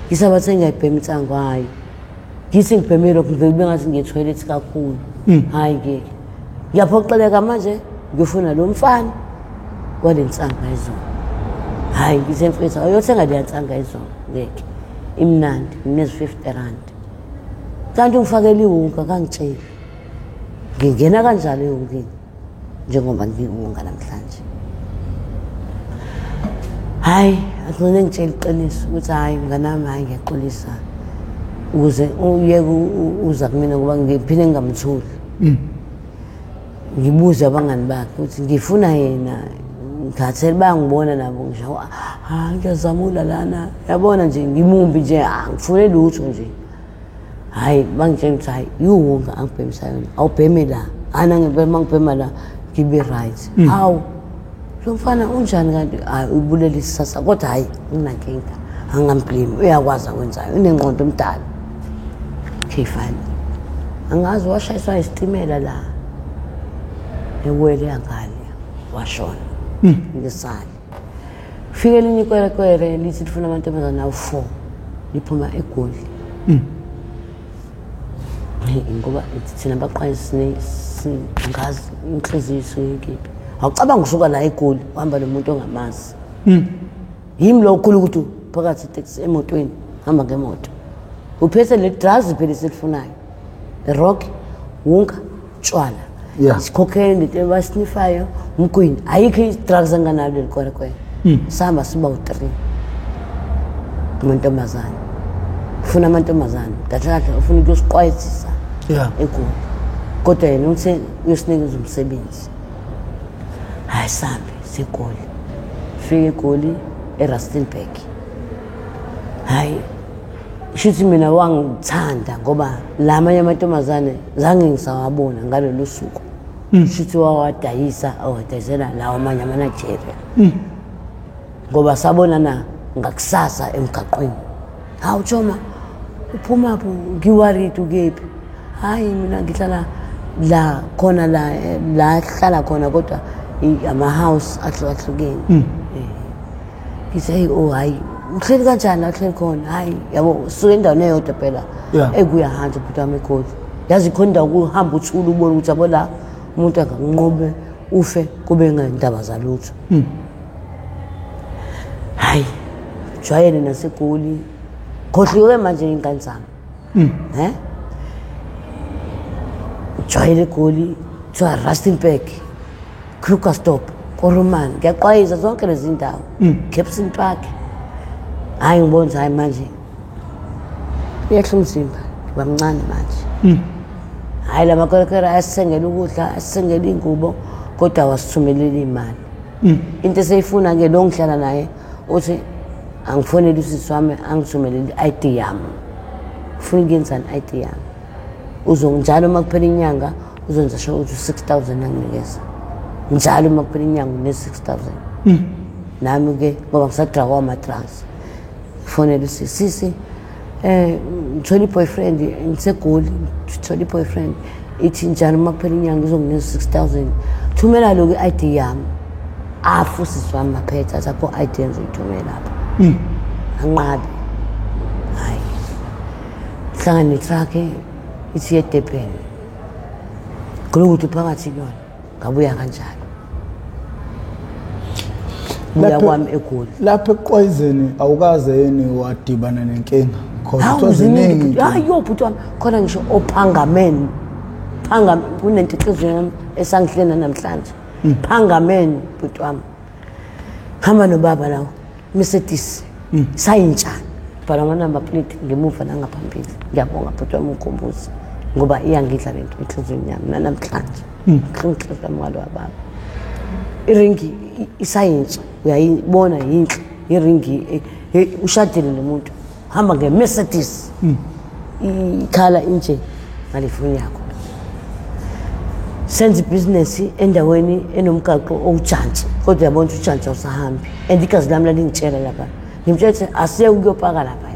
Ngisabathe ngiyayibhema insangu hayi. Ngithi ngibheme lokhu ngivele ngathi ngiye toilet kakhulu. Hayi ngeke. Ngiyaphoxeleka manje ngifuna lo mfana kwalensangu ayizona. Hayi ngithe mfethu ayothenga le nsangu ayizona ngeke. Imnandi nginezi 50 rand. Kanti ungifakele iwunga kangitsheli. Ngingena kanjalo ewungeni njengoba ngiwunga namhlanje. Hayi agcine ngitshela iqiniso ukuthi hayi mnganami hayi ngiyaxolisa. Ukuze uyeke uza kumina ngoba ngiphinde ngingamtholi. Ngibuze abangani bakhe ukuthi ngifuna yena ngikhathele bayangibona nabo ngisho ha ngiyazamula lana yabona nje ngimumbi nje angifune lutho nje. Hayi bangitshela ukuthi hayi iwunga angibhemisa yona awubheme la ana ngibhema ngibhema la ngibe right. Hawu lo mfana unjani kanti hayi uyibulela isisasa kodwa hayi nginankinga angamblame uyakwazi akwenzayo unengqondo omdala. Okay fine. Angazi washayiswa isitimela la ewele yangale washona. Ngisale. Fike elinye ikwerekwere lithi lifuna amantombazana awu-4 liphuma eGoli. Ngoba thina baqwayisi singazi inhliziyo isuke. Awucabanga usuka la eGoli uhamba nomuntu ongamazi. Yimi lo okhulu ukuthi phakathi taxi emotweni hamba ngemoto. Uphethe le drugs phela esilifunayo. Rock, wunga, tshwala. Isikhokhelo lento abasinifayo umgwini. Ayikho i-drugs anganalo leli kwerekwere. Sihamba siba u-3. Amantombazane. Ufuna amantombazane. Kahle kahle ufuna ukuyosiqwayisisa. eGoli. Kodwa yena uthe uyosinikeza umsebenzi. Hayi sambe seGoli. Fike eGoli eRustenburg. Hayi shuthi mina wangithanda ngoba lamanye amantombazane zange ngisawabona ngalolu suku. Shuthi wawadayisa awadayisela lawa amanye amaNigeria. Ngoba sabona na Ngakusasa emgaqweni, hawu Choma, uphuma phi? Ngiworried, ukephi? Hayi, mina ngihlala la khona, la la hlala khona, kodwa ama-house ahlukahlukene. Ngithi, hey, oh hayi, uhleli kanjani la uhleli khona? Hayi, yabo, suke endaweni eyodwa phela. Ekuyahanjwa, bhuti wami, eGoli. Yazi khona indawo kuhamba uthule, ubone ukuthi yabo la umuntu angakunqobe ufe kube ngendaba zalutho. Hayi, jwayele naseGoli, khohliwe manje iy'ngane zami. Jwayele eGoli, kuthiwa Rustenburg, Krugersdorp, Kuruman, ngiyaqwayiza zonke lezi ndawo, Kempton Park. Hhayi, ngibona ukuthi hhayi, manje uyehla umzimba, ngiba mncane manje. Hhayi, la makwerekwere ayasithengela ukudla, ayasithengela iy'ngubo, kodwa awasithumeleli imali. Into eseyifuna-ke lo ngihlala naye uthi angifonele usisi wami angithumelele i-ID yami. Ufuna ukuyenzani i-ID yami? Uzonjalo uma kuphela inyanga uzonza sure ukuthi u-6,000 anginikeza njalo uma kuphela inyanga, une-6,000. Nami-ke ngoba ngisadrakwa ama-drugs, ngifonele usisi, sisi, ngithola i-boyfriend, ngiseGoli, ngithola i-boyfriend, ithi njalo uma kuphela inyanga izonginikeza 6,000, thumela lokhu i-ID yami. Afu usisi wami maphetha, athi akho ID engizoyithumela lapha. Anqabe. Hayi, hlangana ne-truck ithi yeDurban, kulokuthi phakathi kuyona, ngabuya kanjalo, buya kwami eGoli. Lapha ekuqwayizeni awukaze yini wadibana nenkinga? Cause Hawu, kuthiwa ziningi, ziningi bhuti. iy'nkinga. Hayi yo, bhuti wami, khona ngisho ophangameni, phanga kunento enhliziyweni yami esangihlena namhlanje. Phangameni, bhuti wami, hamba nobaba lawo Mercedes sayintsha, bhala ama-number plate ngemuva nangaphambili. Ngiyabonga, bhuti wami, ungikhumbuze, ngoba iyangidla lento enhliziyweni yami nanamhlanje. Inhliziyo yami ngalo baba, iringi isayintsha, uyayibona, yinhle iringi. Ushadile lo muntu, hamba nge-Mercedes, ikhala inje ngale foni yakho. Senza ibhizinesi endaweni enomgaqo owujantshi, kodwa uyabona ukuthi ujantshi awusahambi, and igazi lami lalingitshela lapha, ngimtshela ukuthi asiye ukuyopaka lapha.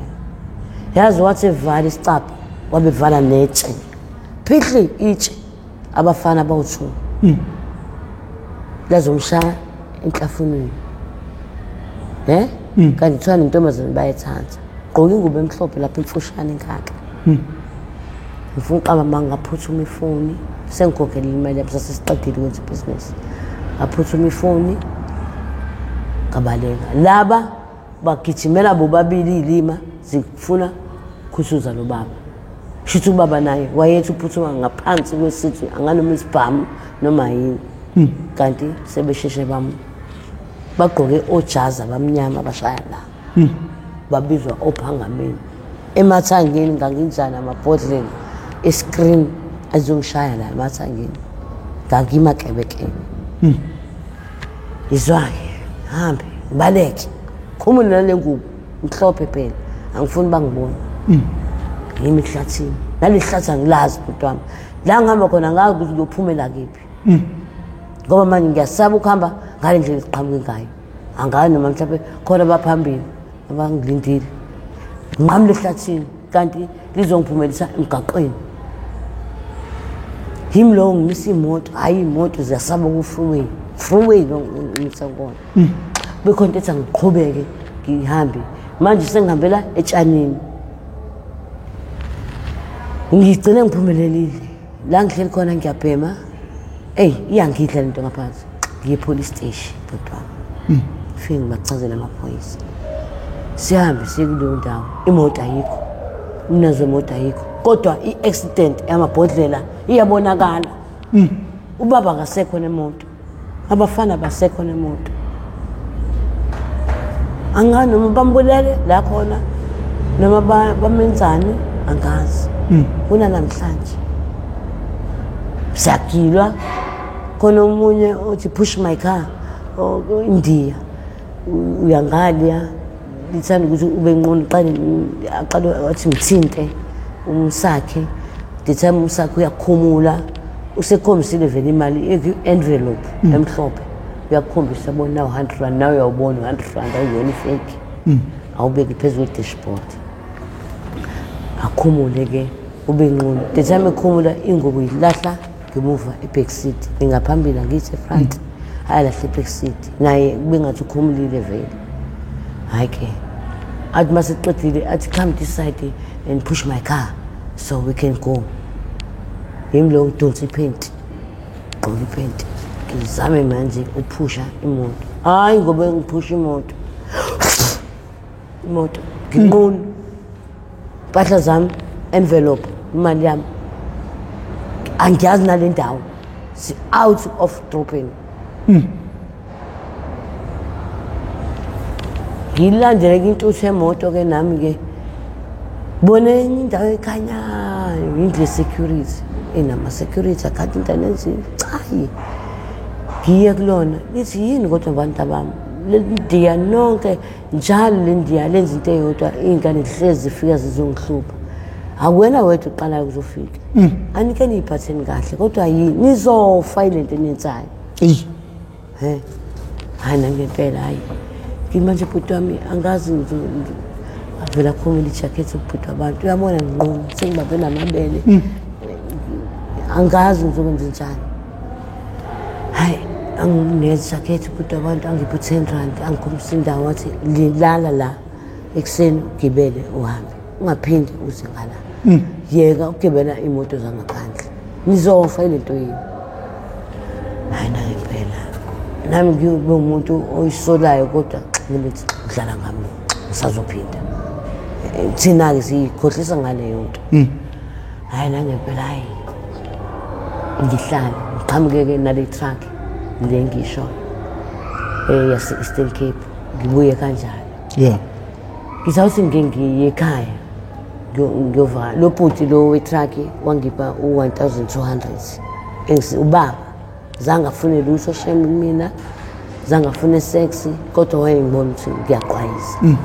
Yazi, wathi evala isicabha, wabevala netshe, phihli itshe, abafana bawu-two lazomshaya enhlafunweni, kanti kuthiwa nentombazane bayethatha, gqoka ingubo emhlophe lapho, imfushane enkaka. Ngifuna uqamba ma, ngaphuthuma ifoni, sengikhokhelile imali yami, sasesiqedile ukwenza ibhizinisi. Ngaphuthuma ifoni, ngabaleka. Laba bagijimela bobabili, iy'lima zifuna khuthuza lo baba. Shuthi ubaba naye wayethi uphuthuma ngaphansi kwesithi anganoma isibhamu noma yini, kanti sebesheshe bam bagqoke ojazi abamnyama, bashaya la, babizwa ophangameni emathangeni, nganginjani, amabhodlela e-screen azongishaya la emathangeni, ngangimakebekebe. Izwa-ke, hambe ngibaleke, khumule nale ngubo mhlophe phela, angifuni bangibone. Ngimi ehlathini, naleli hlathi angilazi, bhuti wami. La ngihamba khona ngazi ukuthi ngiyophumela kephi, ngoba manje ngiyasaba ukuhamba ngale ndlela esiqhamuke ngayo. Angazi noma mhlawumbe khona abaphambili abangilindile. Nginqamule ehlathini, kanti lizongiphumelisa emgaqweni. Yimi lowo, ngimisa imoto. Hhayi, iy'moto ziyasaba ku-freeway, freeway lo ngimisa kona. Bekhona into ethi angiqhubeke ngihambe. Manje sengihambela etshanini, ngigcine ngiphumelelile la ngihleli khona, ngiyabhema. Eyi, iyangidla lento ngaphansi. Ngiye police station, bhuti wami, fike ngibachazele amaphoyisa, sihambe siye kuleyo ndawo. Imoto ayikho, umnazi wemoto ayikho, kodwa i-accident yamabhodlela iyabonakala. Ubaba akasekho nemoto, abafana basekho nemoto. Angazi noma bambulele la khona noma bamenzani, angazi. Kunanamhlanje siyagilwa. Khona omunye othi, "Push my car." Indiya uyangaliya, lithanda ukuthi ube nqono, qale aqale wathi ngithinte umsakhe. The time umsakhe uyakhumula, usekhombisile vele imali eku-envelope emhlophe, uyakukhombisa, bona nawu R100, nawe uyawubona R100, awuyona i-fake. Awubeke phezu kwe-dashboard, akhumule-ke, ube nqunu. The time ekhumula ingubo yilahla ngemuva e-back seat, ngingaphambili, angithi e-front, ayalahle e-back seat, naye kube ngathi ukhumulile vele. Hhayi-ke, athi uma seqedile athi, "Come this side and push my car so we can go." Yimi lo ngidonsa iphenti, gqoka iphenti, ngizame manje ukuphusha imoto. Hhayi, ngoba ngiphusha imoto, imoto nginqunu, impahla zami, envelope, imali yami, angiyazi nale ndawo, si-out of dropping. Ngiyilandele-ke intuthu yemoto-ke, nami-ke bone enye indawo ekhanyayo, indlu ye-security enama-security akhathi into chayi. Ngiye kulona, lithi, "Yini kodwa bantu abami, leli ndiya nonke njalo, le ndiya lenza into eyodwa, iy'ngane zihlezi zifika zizongihlupha. Akuwena wedwa uqalayo ukuzofika, anike niyiphatheni kahle, kodwa yini, nizofa yile nto eniyenzayo." Eyi. He, hayi, nangempela, hayi, ngithi manje bhuti wami angazi avela akhumula ijakhethi ubhuti wabantu, uyabona nginqunu, sengibambe namabele, angazi ngizokwenza njani. Hayi, anginikeza ijakhethi ubhuti wabantu, angiphe u-10 rand, angikhombisa indawo, wathi, "Lilala la, ekuseni ugibele uhambe, ungaphindi uze ngala, yeka ukugibela iy'moto zangaphandle, nizofa yile nto yini." Hayi, nangempela nami ngibe umuntu oyisolayo, kodwa ngibethi udlala ngami, ngisazophinda. Thina-ke siyikhohlisa ngaleyo nto. Hhayi, nangempela, hhayi, ngihlale ngiqhamuke-ke nale truck le ngishoyo yase-Eastern Cape, ngibuye kanjalo. Ngizawuthi ngike ngiye ekhaya, ngiyovaka lo bhuti lo we-truck wangipha u-1200. Ubaba zange afune lutho shem kumina, zange afune sex, kodwa wayengibona ukuthi ngiyaqwayiza.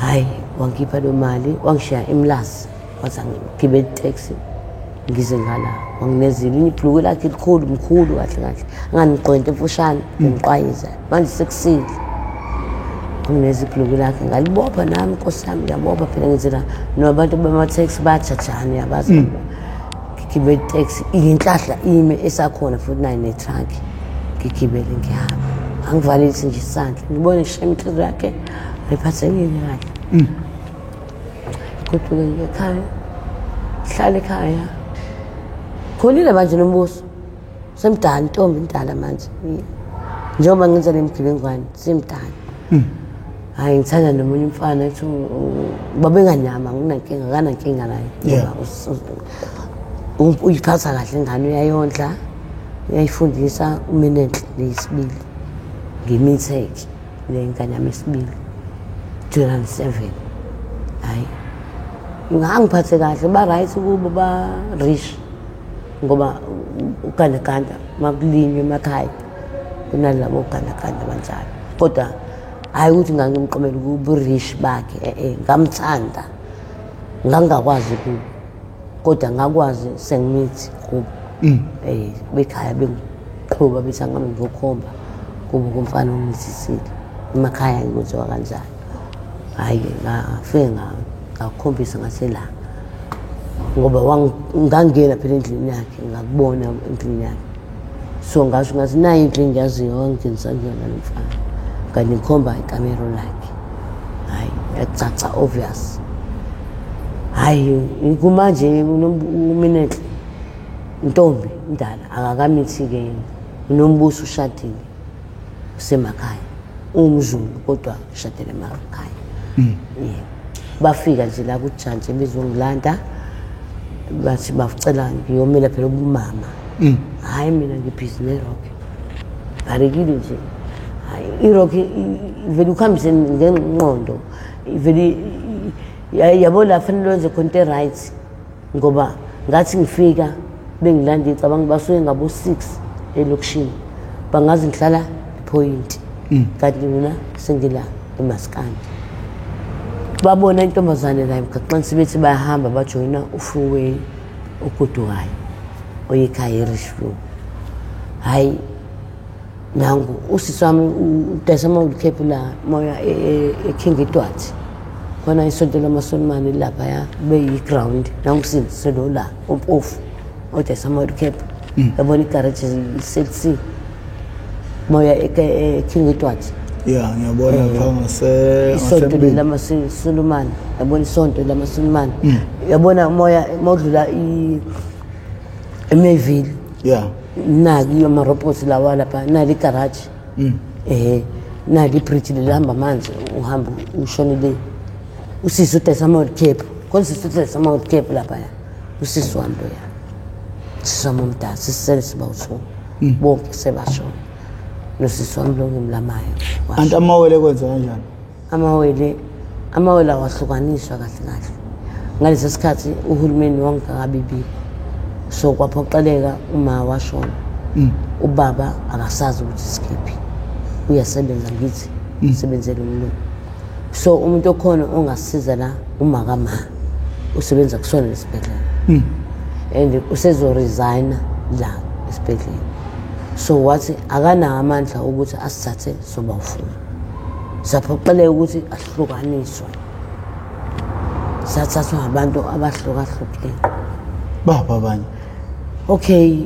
Hhayi, wangipha lo mali, wangishiya eMlazi, wathi angigibele itaxi ngize ngala, wanginezile inye ibhuluku lakhe elikhulu, mkhulu kahle kahle, anganigqoke into emfushane, ngiqwayiza manje sekusile. Wangineza ibhuluku lakhe, ngalibopha nami, nkosi yami, ngiyabopha phela, ngenzela nabantu bama-taxi bayajajana, uyabazi. Ngigibele itaxi, inhlahla ime esakhona futhi nayo ne-truck, ngigibele ngihamba, angivalelisi nje isandla, ngibone shem inhliziyo yakhe ayiphathekile kahle. Goduke ngiye ekhaya, hlala ekhaya, khulile manje nombuso, semdala, intombi indala manje, njengoba ngenza le mgibengwane, semdala. Hhayi, ngithanda nomunye umfana ethi babenganama, nginankinga, akanankinga naye. Ngoba uyiphatha kahle ingane, uyayondla, uyayifundisa. Uminenhle leyisibili, ngimitheke le ngane yami esibili 2007. Hhayi, ngangiphathe kahle, ba-right kubo, ba-rich, ngoba ugandaganda makulinywa emakhaya kunalabo ogandaganda banjalo, kodwa hhayi ukuthi ngangimqomela ubu-rich bakhe, e-e, ngamthanda, ngangingakwazi kubo, kodwa ngakwazi sengimithi kubo bekhaya, bengiqhuba bethi angabe ngiyokhomba kubo komfana ongimithisile. Emakhaya kwenziwa kanjalo. Hhayi-ke, ngafike ngakukhombisa ngase la, ngoba ngangena phela endlini yakhe, ngakubona endlini yakhe, so ngasho ngathi nayi indlu engiyaziyo wangingenisa kuyona lo mfana, kanti ngikhomba ikamero lakhe. Hhayi, yacaca, obvious. Hhayi, kumanje uminenhle intombi indala, akakamithi-ke yena. Unombuso ushadile, usemakhaya, uwumZulu kodwa ushadele emakhaya. Yebo, bafika nje la kujantshi bezongilanda, bathi bacela ngiyomela phela ubumama. Hhayi, mina ngibhizi ne-rock, bharekile nje. Hhayi, i-rock vele ukuhambise ngengqondo, vele yabo la fanele wenze khona into e-right, ngoba ngathi ngifika bengilanda, ngicabanga basuke ngabo-6 elokishini, bangazi ngihlala ePoint, kanti mina sengila eMaskandi. Babona intombazane la emgaqweni, sebethi bayahamba, bajoyina u-freeway ogodukayo oyekhaya eRichview. Hhayi. Nangu usisi wami udayisa ama-wheelcap la moya e-King Edward. Khona isonto lamaSulumane laphaya beyi-ground. Nangu usisi lo la ompofu odayisa ama-wheelcap. Yabona igaraji i-CLC moya e-King Edward. Yeah, ngiyabona lapha ngase isonto ngasembili. lamaSulumane. Yabona isonto lamaSulumane. Yabona moya mawudlula eMayville. Yeah. Naki amarobhothi lawa lapha, nali igaraji. Nali ibridge lelihamba amanzi, uhamba ushone le. Usisi udayisa ama-wheelcap. Khona usisi udayisa ama-wheelcap laphaya. Usisi wami loya. Usisi wami omdala, sisele siba u-2. Bonke sebashona. Nosisi wami lo ngimlamayo. Anti amawele kwenza kanjani? Amawele awahlukaniswa kahle kahle. Ngalesi sikhathi uhulumeni wangakabibikho. So kwaphoqeleka uma washona. Ubaba akasazi ukuthi sikephi. Uyasebenza ngithi, usebenzela umlungu. So umuntu okhona ongasiza la uma kama usebenza kusona lesibhedlela. And usezo resign la esibhedlela. So wathi akanawo amandla ukuthi asithathe soba ufuna. Saphoqeleka ukuthi ahlukaniswe. Sathathwa abantu abahlukahlukene. Baba abanye. Okay,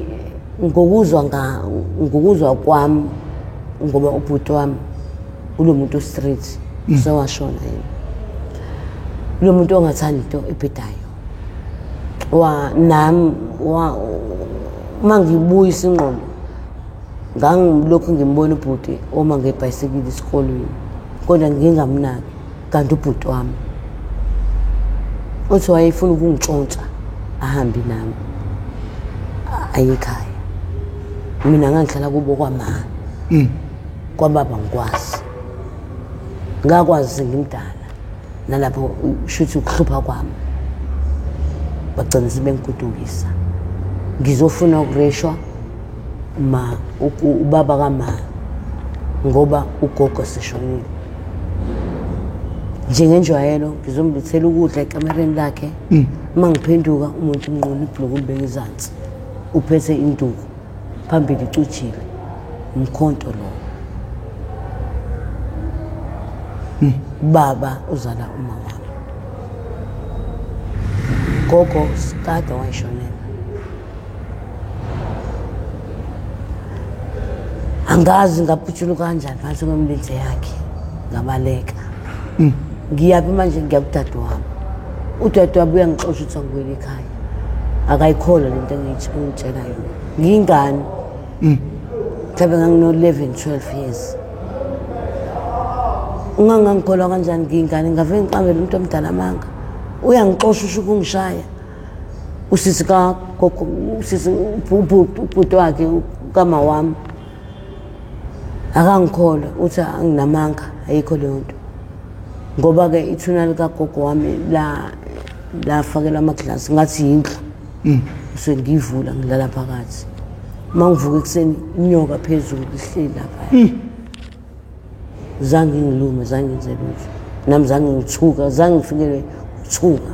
ngokuzwa kwami ngoba ubhuti wami ulomuntu street sewashona yena. Lo muntu ongathandi into ebhedayo. Wa nami wa mangibuyisa ingqondo ngangilokhu ngimbona ubhuti oma ngebhayisikili esikolweni kodwa ngingamnaki kanti ubhuti wami uthi wayefuna ukungitshontsha ahambe nami aye ekhaya. Mina ngangihlala kubo kwama. Kwababa ngikwazi. Ngakwazi sengimdala nalapho shuthi ukuhlupha kwami bagcina sebengigudukisa. Ngizofuna ukureshwa ma ubaba kama ngoba ugogo seshonile. Njengenjwayelo ngizomlethela ukudla ekamereni lakhe. Uma ngiphenduka umuntu unqona ibhuluku umbeka ezansi, uphethe induku phambili icujile, umkhonto lo. Baba uzala uma wami. Gogo kade wayishonela. Angazi ngaphutshulwa kanjani phansi kwemilenze yakhe, ngabaleka. Ngiyaphi manje? Ngiya kudadewabo. Udadewabo uyangixosha ukuthi angibuyele ekhaya. Akayikholwa lento engitshela yona. Ngiyingane. Mhlawumbe ngangino-11, 12 years. Ungangangikholwa kanjani ngiyingane? Ngavele ngiqambele umuntu omdala amanga. Uyangixosha usho ukungishaya. Usisi kagogo, usisi ubhuti wakhe kama wami. Akangikholwa, uthi anginamanga, ayikho leyo nto. Ngoba ke ithuna likagogo wami lafakelwa amaglasi ngathi yindlu. So ngivula ngilala phakathi. Uma ngivuka ekuseni inyoka phezulu ihleli lapha. Zange ngilume, zange ngenze lutho. Nami zange ngithuka, zange ngifikele ukuthuka.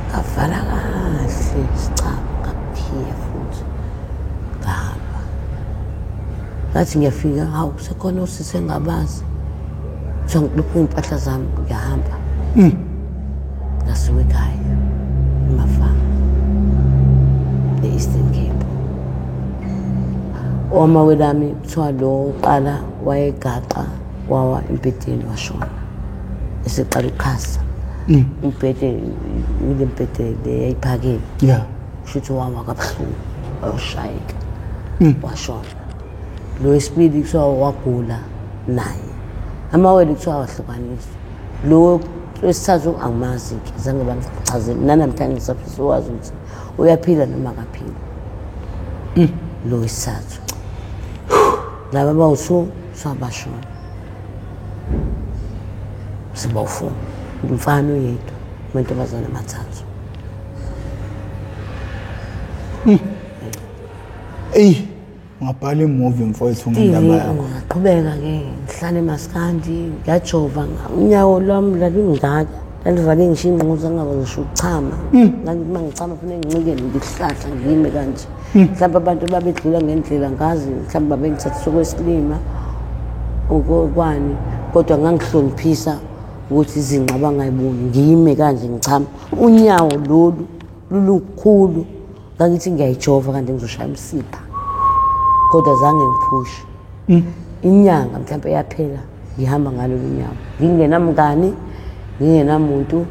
Ngavala kahle isicaba, ngakhiya futhi. Ngahamba. Ngathi ngiyafika, hawu sekhona usisi engabazi. Kuthiwa ngilokhu iy'mpahla zami ngiyahamba. Ngasuka ekhaya, eMafama, e-Eastern Cape. Omawele ami kuthiwa lo oqala wayegaxa wawa embhedeni washona. Eseqala ukukhasa. Umbhede ile mbhede le yayiphakeme. Yeah. Kusho ukuthi wawa kabuhlungu, wayoshayeka. Washona. Lo wesibili kuthiwa wagula naye. Amawele kuthiwa wahlukaniswa. Lo wesithathu angimazi ke, zange bangichazele. Nanamhlanje ngisafisa ukwazi ukuthi uyaphila noma akaphili. Lo wesithathu. Laba bawu-2 kuthiwa bashona. Sibawu-4. Umfana oyedwa, amantombazane amathathu. Eyi, ungabhala imovie mfowethu ngendaba yakho. Ngaqhubeka ke ngihlala eMaskandi, ngiyajova, unyawo lwami lalungaka. Lalivale ngisho ingquza ngingakwazi ngisho ukuchama. Ngangithi uma ngichama kufuneka ngincike ngisihlahla ngime kanje. Mhlawumbe abantu babedlula ngendlela ngazi mhlawumbe babengithathisa okwesilima okwani kodwa ngangihloniphisa ukuthi izinqa bangayiboni ngime kanje ngichama. Unyawo lolu lulukhulu ngangithi ngiyayijova kanti ngizoshaya umsipha kodwa zange ngiphushe. Inyanga mhlawumbe yaphela ngihamba ngalolu nyawo ngingenamngani ngingenamuntu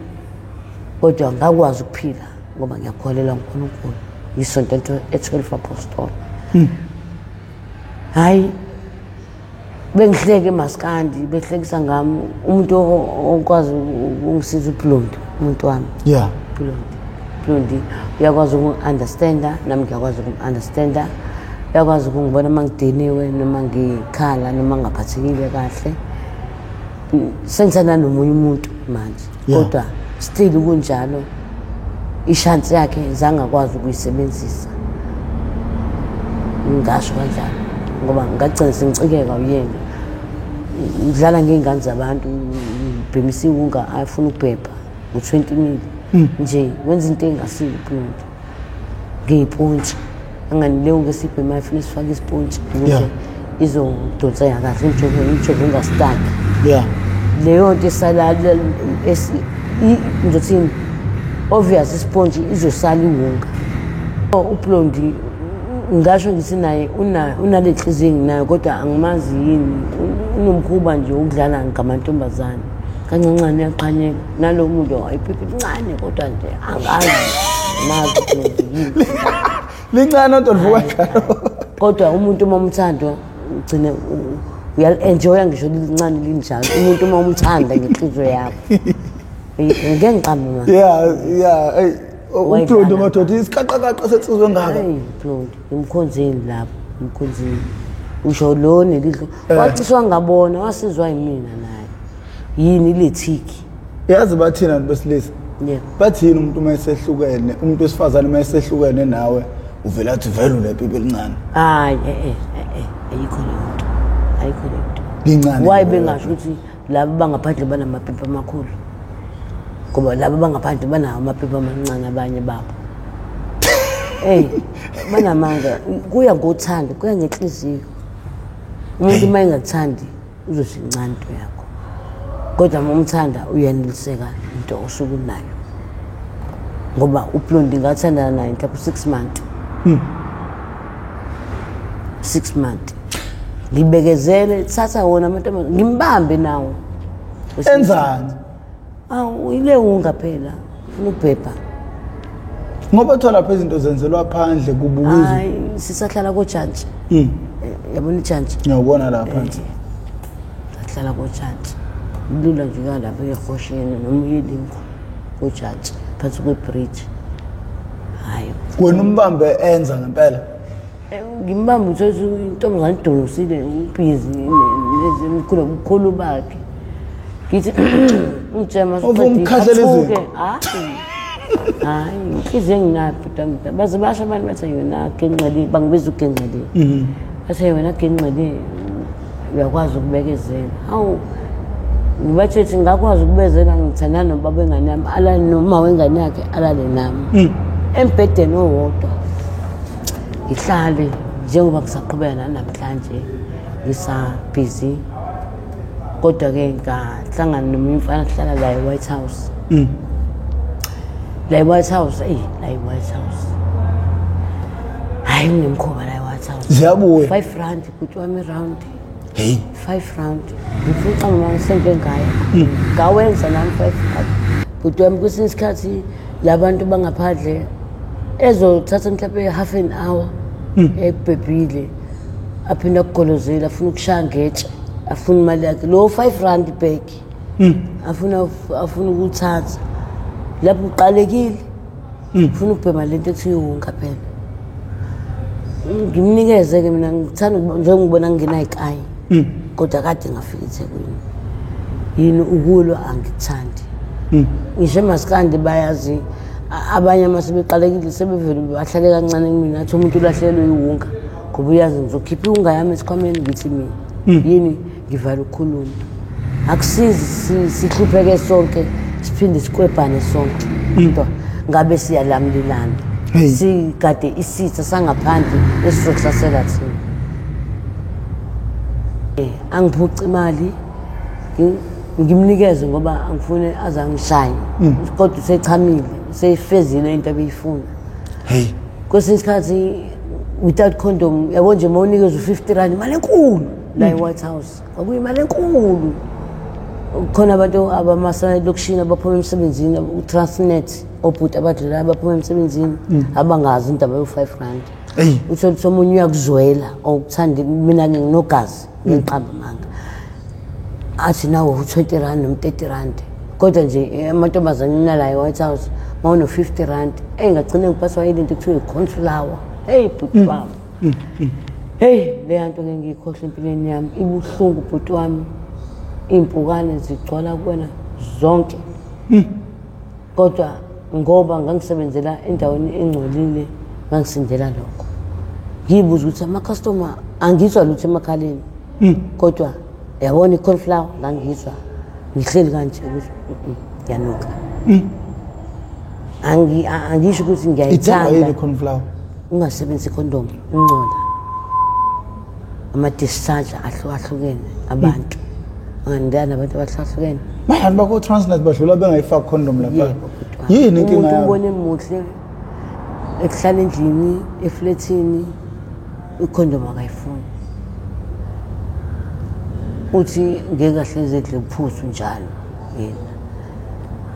kodwa ngakwazi ukuphila ngoba ngiyakholelwa kuNkulunkulu ngisonto e-12 apostoli. Hayi bengihleke emaskandi behlekisa ngami umuntu okwazi ukungisiza uBlondi umuntu wami. Yeah. Blondi uyakwazi uku-understanda nami ngiyakwazi ukum-understanda uyakwazi ukungibona uma ngidiniwe noma ngikhala noma ngingaphathekile kahle. Sengithanda nomunye umuntu manje kodwa still kunjalo ishansi yakhe zangakwazi ukuyisebenzisa ngingasho kanjalo ngoba ngagcina sengicikeka uyena ngidlala ngey'ngane zabantu ngibhemisa iwunga afuna ukubhebha ngo-20 mil nje wenza into engasiyo uBlondi ngey'pontshi angani leyo ke sibhemayo funa sifake isipontshi ukuze izodonseka kahle umjovo ungastaki. Leyo nto esala ngizothini obvious isipontshi izosala iwunga. uBlondi ngasho ngithi naye unale nhliziyo enginayo kodwa angimazi yini unomkhuba nje ukudlala ngamantombazane kancancane uyaqhanyeka nalo muntu ayiphiphi incane kodwa nje angazi mazi uBlondi yini lincane kodwa livuka njalo kodwa umuntu uma umthanda ugcine uyal-enjoya ngisho lincane linjalo umuntu uma umthanda ngenhliziyo yakho ngeke ngiqambe ma yeah hey uBlondi madoda isiqaqaqaqa sensizwe ngaka. Hey Blondi imkhonzini lapho imkhonzini usho lo nelidlo waciswa ngabona wasizwa yimina naye yini lethiki yazi bathina abantu besilisa bathini umuntu uma esehlukene umuntu wesifazane uma esehlukene nawe uvela athi vele unepipi elincane. Hayi ayikho leyo nto ayikho leyo nto lincane. Why bengasho ukuthi laba bangaphandle banamapipi amakhulu ngoba laba bangaphandle banawo amapipi amancane abanye babo. Hey banamanga kuya ngothando kuya ngenhliziyo umuntu uma engakuthandi uzothi incane into yakho kodwa uma umthanda uyaneliseka into osuke unayo ngoba uBlondi ngathandana naye mhlawumbe 6 months 6 months ngibekezele thatha wona amantombazane ngimbambe nawo enzani awu ile wunga phela ufuna ukubhebha ngoba thola lapha izinto zenzelwa phandle kubukizwa. Hayi sisahlala kojantshi yabona ijantshi ngiyabona la phansi sahlala kojantshi lula nje kalapha ehosheni noma uyelingo kojantshi phansi kwebridge. Hayi wena umbambe enza ngempela ngimbambe uthothi intombazane idonosile ubhizi nezimkhulu mkhulu bakhe ngithi ungitshema umkhahlele hayi inhliziyo enginayo bhuti baze basho abantu bathi yona genqele bangibiza ugenqele bathi wena genqele uyakwazi ukubekezela. Hawu ngibathe ngakwazi ukubezela ngithandana nobaba wengane yami alale noma wengane yakhe alale nami embhedeni owodwa ngihlale njengoba ngisaqhubeka namhlanje ngisabhizi kodwa ke ngahlangana nomunye umfana sihlala la e-White House la e-White House la e-White House hayi unemkhuba la e-White House ziyabuya 5 rand bhuti wami round hey 5 rand ngifuqa mama senke ngayo ngawenza nami 5 rand bhuti wami kwesinye isikhathi labantu bangaphandle ezothatha mhlawumbe half an hour ekubhebhile aphinde akugolozela afuna ukushaya ngetshe afuna imali yakhe lo 5 rand back afuna ukuthatha lapho uqalekile ufuna ukubhema lento ekuthiwa iwunga phela ngimnikeze ke mina ngithanda njengobona ngingenayikayi kodwa kade ngafika eThekwini yini ukulwa angikuthandi ngisho emaskandi bayazi abanye amasebeqalekile sebevele bahlale kancane kumina athi umuntu ulahlelwe iwunga ngoba uyazi ngizokhipha iwunga yami esikhwameni ngithi mina yini ngivala ukukhuluma akusizi sihlupheke sonke Siphinde sikwebhane sonke. Kodwa ngabe siyalamlilana. Sigade isitha sangaphandle esizohlasela thina. Angiphuci imali ngimnikeze ngoba angifuni azangishaye. Kodwa usechamile, useyifezile into abeyifuna. Hey. Kwesinye isikhathi without condom, yabo nje mawunikeza u-50 rand imali enkulu la e-White House. Kwakuyimali enkulu. Khona abantu abamaselokishini abaphuma emsebenzini, u-Transnet, obhuti abadlulayo abaphuma emsebenzini abangazi indaba yo-5 rand. Hey. Uthole ukuthi omunye uyakuzwela okuthanda, mina nginogazi ngiqamba amanga. Athi nawo u-20 rand noma 30 rand. Kodwa nje amantombazane nala e-White House mawuno 50 rand, engagcina ngiphathwa yile nto ekuthiwa i-cornflower. Hey bhuti wami. Hey, le nto ngeke ngiyikhohle empilweni yami. Ibuhlungu bhuti wami. Iy'mpukane zigcwala kuwena zonke. Kodwa ngoba ngangisebenzela endaweni engcolile, ngangisindela lokho. Ngiyibuza ukuthi ama-customer angizwa lutho emakhaleni. Kodwa yabona i-cornflower ngangizwa ngihleli kanje ukuthi ngiyanuka. Angisho ukuthi Ithengwa yini ngiyayithanda. i-cornflower? Ungasebenzisi condom, ungcola. Ama-discharge ahlukahlukene abantu. Angandana nabantu abahlukahlukene. Manje abantu bako-Transnet badlula bengayifaki condom lapha. Yebo, bhuti wami. Yini inkinga Umuntu yabo? umbone muhle ekuhlala endlini, eflethini, ikhondom akayifuni. Uthi ngeke ahlezi edle uphuthu njalo yena.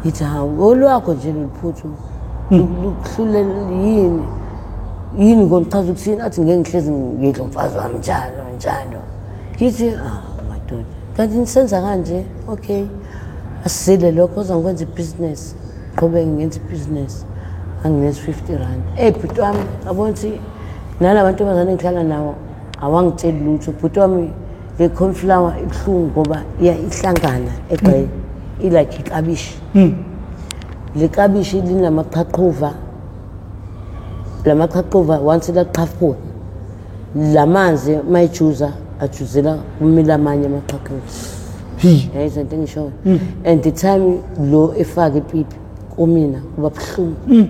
Ngithi hawu, olwakho nje lolu phuthu lukuhlule yini? Yini ngonichaza ukuthini? Athi ngeke ngihlezi ngidla umfazi wami njalo njalo. Ngithi ah madoda, kanti nisenza kanje? Okay. Asile lokho uzangikwenza ibhizinesi. Qhubeke ngenza ibhizinesi. Anginezi 50 rand. Eh bhuti wami, yabona ukuthi nalabantombazane engihlala nawo awangitsheli lutho. Bhuti wami, le cornflower ibuhlungu ngoba iya ihlangana egqe ilike iklabishi. Le klabishi linamaqhaqhuva. Lamaqhaqhuva once laqhafuka, lamanzi mayijuza ajuzela kumila amanye amaqhaqhuva. Hi. Yayizwa into engishoyo. And the time lo efaka ipipi kumina kuba buhlungu.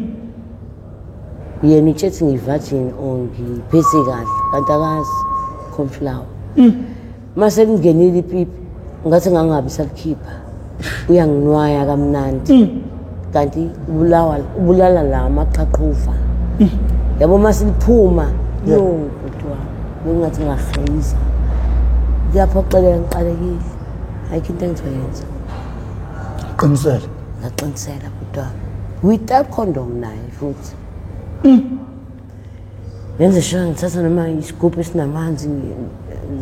Yena utshethi ngiyi-virgin or ngiphethe kahle, kanti akazi cornflower. Mase kungenile ipipi ngathi ngangabi salikhipha. Uyanginwaya kamnandi. Kanti ubulala la amaqhaqhuva. Yabo mase liphuma, yo bhuti wami, bengathi ngaheyiza. Kuyaphoxeleka ngiqalekile. Ayikho into engizoyenza. Qinisele. Ngaqinisela bhuti wami. Without condom naye futhi. Ngenze sure ngithatha noma isigubhu esinamanzi,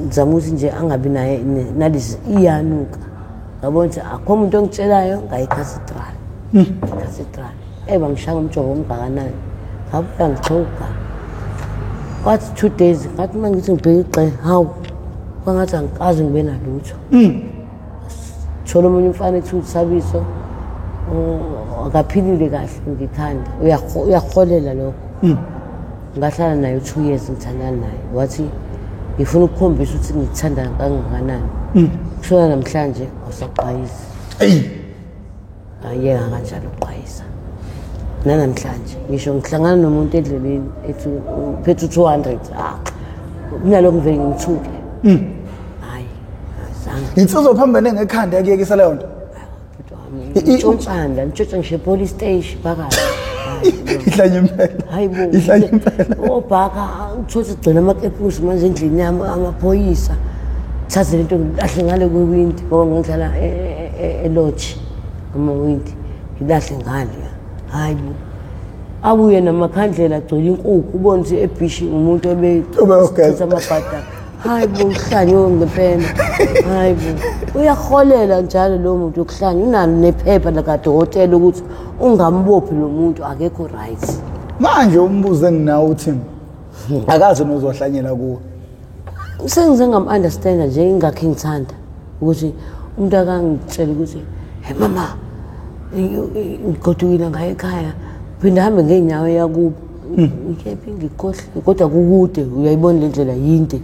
ngizama ukuthi nje angabi naye nalezi iyanuka. Ngabona ukuthi akho umuntu ongitshelayo ngayi-cathedral. Cathedral. Bangishaya umjovo omngakanani. Ngabuya ngixhuga. Kwathi 2 days ngathi uma ngithi ngibheke igxe, hawu, kwangathi angikaze ngibe nalutho. Thola omunye umfana ethi uThabiso, akaphilile kahle ngekhanda, uyaholela lokho. Ngahlala naye 2 years ngithandana naye. Wathi ngifuna ukukhombisa ukuthi ngikuthanda kangakanani. Kusona namhlanje awusaqwayisi. Eyi. Ayeka kanjalo ukuqwayisa. Nanamhlanje ngisho ngihlangana nomuntu endleleni ethi uphethe u-200, kunalokho ngivele ngithuke. Hayi, azange. Insizwa phambene ngekhanda yakuyekisa leyo nto. Bhuti wami, ngitshontshana la, ngitshontsha ngisho e-police station phakathi. Ihlanye impela. Hayi bo. Ihlanye impela. Obhaka uthothe gcina amakepusi manje endlini yami amaphoyisa. Thathe lento ngilahle ngale kwiwindi ngoba ngihlala e-lodge amawindi ngilahle ngale. Hayi bo. Abuye namakhandlela agcwele inkukhu ubone ukuthi ebhishi umuntu Obeyogeza. obechitha amabhada. Hayi bo, uhlanye ngempela. Hayi bo. Uyaholela njalo lo muntu ukuhlanya, unalo nephepha likadokotela ukuthi ungambophi lo muntu akekho right. Manje umbuzo enginawo uthi akaze nozohlanyela kuwe. Sengize ngam-understanda nje ingakho ngithanda ukuthi umuntu akangitshela ukuthi hey mama ngigodukile ngaye ekhaya phinde hambe ngeenyawo eyakubo. Ngikephi ngikhohle kodwa kukude, uyayibona le ndlela yinde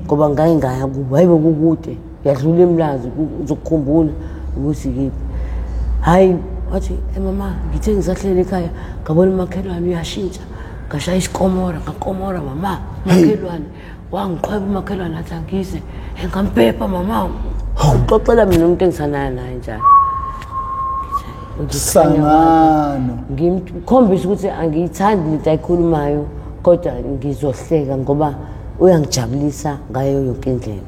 ngoba ngaye ngaya kubo. Hayi bo kukude, uyadlula emlazi uzokukhumbula ukuthi kephi. Hayi Wathi, mama, ngithe ngisahleli ekhaya, ngabona umakhelwane uyashintsha. Ngashaya isikomora, ngakomora mama, umakhelwane. Wangiqhweba umakhelwane athi angize. Ngampepha mama. Uxoxela mina umuntu engisanayo naye njalo. Sangano. Ngimkhombisa ukuthi angiyithandi lento ayikhulumayo kodwa ngizohleka ngoba uyangijabulisa ngayo yonke indlela.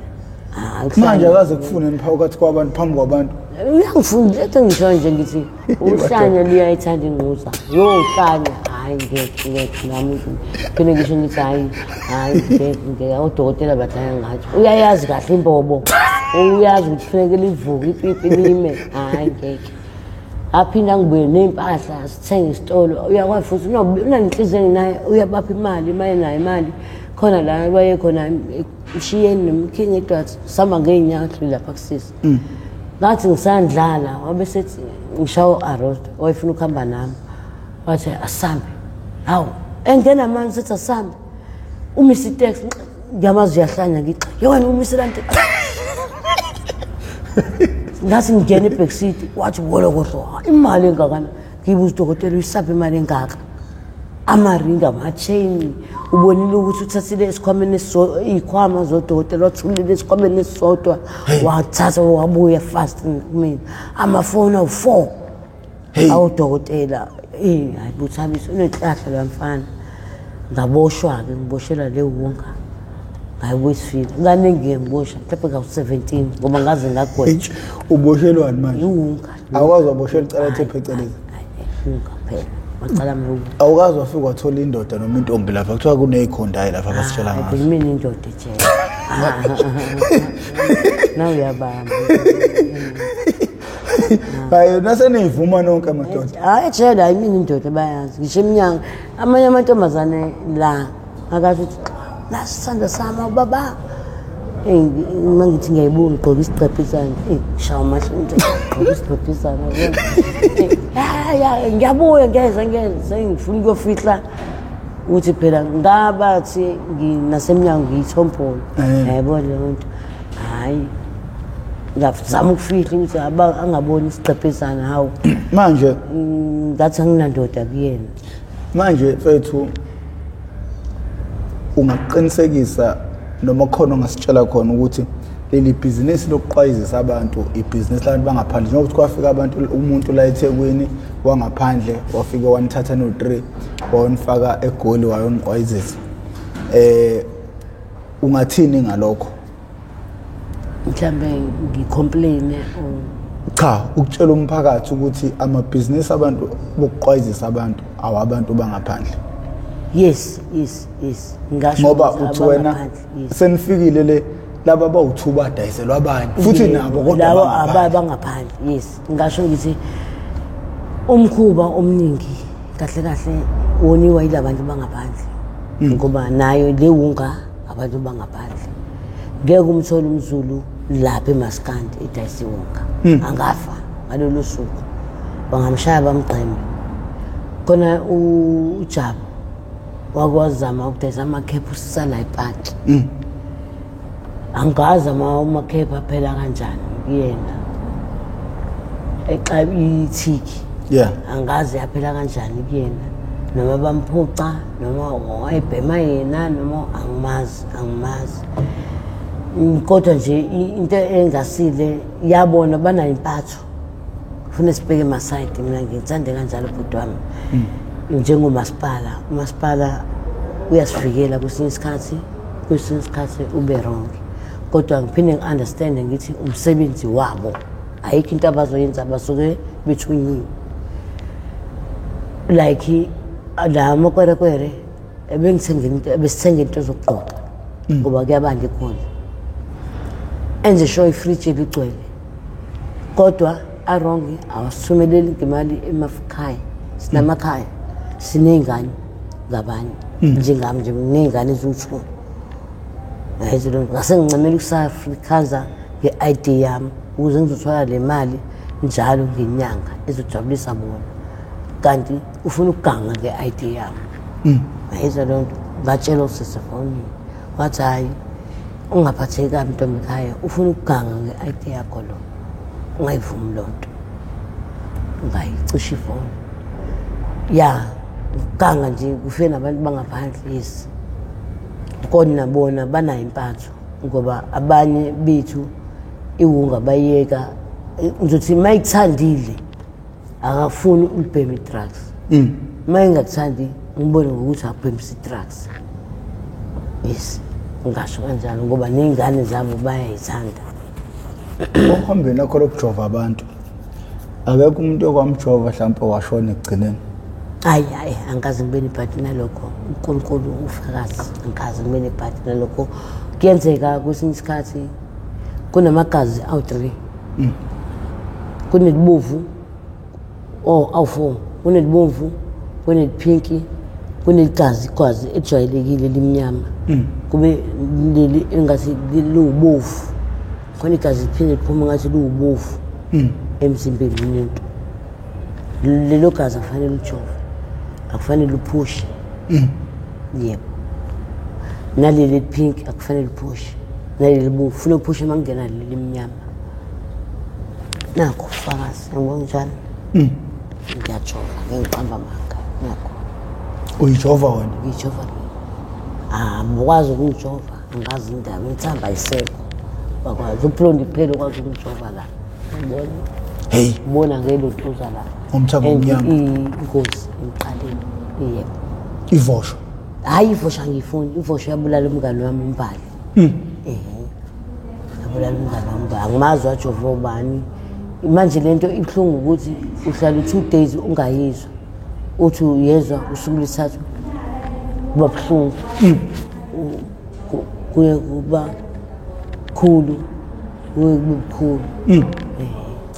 Manje akaze kufune phakathi kwabantu phambi kwabantu. Uyangifunda lethe ngisho nje ngithi uhlanya luyayithanda ingquza. Yo uhlanya hayi ngeke nami phinde ngisho ngithi hayi ngeke odokotela bathaya ngathi uyayazi kahle imbobo. Uyazi ukuthi kufuneka livuke ipipi lime. Hayi ngeke. Aphinda ngibuye ney'mpahla sithenge isitolo uyakwazi futhi unanenhliziyo enginayo uyabapha imali uma enayo imali khona la wayekhona Mshiyeni noMking Edwards sihamba ngey'nyawo lapha kusisi. Ngathi ngisandlala wabe sethi ngishawa u-Arosto wayefuna ukuhamba nami wathi asambe. Hawu engena manje sethi asambe. Umise iteksi ngiyamazi uyahlanya ngithi ye wena umise laa nto. Ngathi ngingena e-backseat wathi wolokohlo imali engakana. Ngibuza udokotela uyisaphi imali engaka? Amaringi ama-chain ubonile ukuthi uthathile esikhwameni iy'khwama zodokotela wathulile esikhwameni esisodwa wathatha wabuya fast kumina amafoni awu-4 awudokotela. Hayi buthabisa unenhlahla la mfana. Ngaboshwa-ke ngiboshelwa le wunga ngayiwestfield kaningi-ke ngiboshwa mhlawumbe ngawu-17 ngoba ngaze ngagwetshwa. Uboshelwani manje? Iwunga. Awukwazi waboshelwa icala ethe phecelezi? Iwunga phela. Macala amawunga. Awukazi wafika wathola indoda noma intombi lapha kuthiwa kuneyikhondayi lapha abasitshela ngazo. Mina indoda ejele. Nawe uyabamba. Hayi nasenivuma nonke amadoda. Hayi ejele hayi mina indoda bayazi. Ngisho eminyango amanye amantombazane la akathi nasithanda sami baba. Uma ngithi ngiyayibuka ngigqoke isigqebhizana. Ngishaya amahloni ngigqoke isigqebhizana. Hayi ngiyabuya ngiyeza ngifuna ukuyofihla ukuthi phela ngabathi nginasemnyango ngiyithombolo. Yayibona leyo nto. Hayi ngazama ukufihla ukuthi angaboni isigqebhizana hawu. Manje ngathi anginandoda kuyena. Manje mfethu ungaqinisekisa noma khona ongasitshela khona ukuthi leli bhizinisi lokuqwayizisa abantu ibhizinisi labantu bangaphandle njengoba kwafika abantu umuntu la eThekwini wangaphandle wafika wanithatha no3 wawonifaka eGoli wayoniqwayizisa ungathini ngalokho? Mhlambe ngicomplain cha ukutshela umphakathi ukuthi amabhizinisi abantu bokuqwayizisa abantu awabantu bangaphandle. Yes. Ngasho ngoba uthi wena senifikile le laba bawuthuba adayiselwa abanye futhi nabo kodwa labo abangaphandle. Yes, ngasho ngithi umkhuba omningi kahle kahle woniwa yilabantu bangaphandle ngoba nayo le wunga abantu bangaphandle. Ngeke umthole umZulu lapha eMaskandi edayisa iwunga angafa ngalolu suku bangamshaya bamgqeme. Khona uJabu wakwazama ukudayisa amakhephu sisala ipaki. Angazi amakhephu aphela kanjani kuyena exa ithiki. Angazi aphela kanjani kuyena noma bamphuca noma wayebhema yena noma angimazi. Kodwa nje into engasile yabona banayo impatho. Kufuna sibheke emasayidi mina ngithande kanjalo bhuti wami. Njengomasipala, umasipala uyasivikela kwesinye isikhathi ube wrong. Kodwa ngiphinde ngi-understand ngithi umsebenzi wabo ayikho into abazoyenza basuke bethunyiwe. Like la amakwerekwere ebesithenga into zokugqoka ngoba kuyabanda ekhona. Enze sure ifriji ligcwele. Kodwa arongi awasithumeleli ngemali emakhaya. Sinamakhaya siney'ngane ngabanye njengami nje nginey'ngane eziwu-2. Ngase ngincamela ukusafrikaza nge-ID yami ukuze ngizothola le mali njalo ngenyanga ezojabulisa bona. Kanti ufuna ukuganga nge-ID yami. Ngayizwa leyo nto ngatshela usisi efonini wathi hhayi ungaphatheki kabi ntombi ekhaya ufuna ukuganga nge-ID yakho lo ungayivumi loo nto. Ungayicisha ifoni. Ya, ukuganga nje kufike nabantu bangaphandle, yes. Kona bona banayo impatho ngoba abanye bethu iwunga bayeka. Ngizothi uma ikuthandile akafuni ulibhema i-drugs. Uma ingakuthandi ngibone ngokuthi akubhemisa i-drugs. Yes, ngingasho kanjalo ngoba ney'ngane zabo bayayithanda. Ohambeni lakho lokujova abantu, akekho umuntu okwamjova mhlawumpe washona ekugcineni? Hayi, hayi, angikaze ngibe nebhadi nalokho. UNkulunkulu ufakazi, angikaze ngibe nebhadi nalokho. Kuyenzeka kwesinye isikhathi kunamagazi awu-3. Kunelibovu, oh awu-4, kunelibomvu, kuneliphinki, kuneligazi igazi ejwayelekile limnyama. Kube leli engathi liwubovu. Khona igazi liphinde liphume ngathi liwubovu emzimbeni womuntu. Lelo gazi akufanele ujove, akufanele uphushe. Yebo. Naleli pink akufanele uphushe. Naleli bovu ufuna uphushe makungena leli limnyama. Nakho ufakazi, ngibona njalo. Ngiyajova, ngeke ngiqamba amanga. Nakho. Uyijova wena? Ngijova mina. Ah, ngikwazi ukungijova, angazi indaba, imithamba ayisekho. Bakwazi uPlondi kuphela ukwazi ukungijova la. Ubona? Hey, Ubona ngelotuza la. Ngomthambo And omnyama. Ingozi emqaleni. Yebo. Ivosho. Hayi, ivosho angiyifuni. Ivosho yabulala umngane wami uMbali. Eh. Yabulala umngane wami uMbali. Angimazi wajova ubani. Manje lento ibuhlungu ukuthi uhlala 2 days ungayizwa. Uthi uyezwa usuku lwesithathu kuba buhlungu. Kuye kuba khulu, kuye kube bukhulu.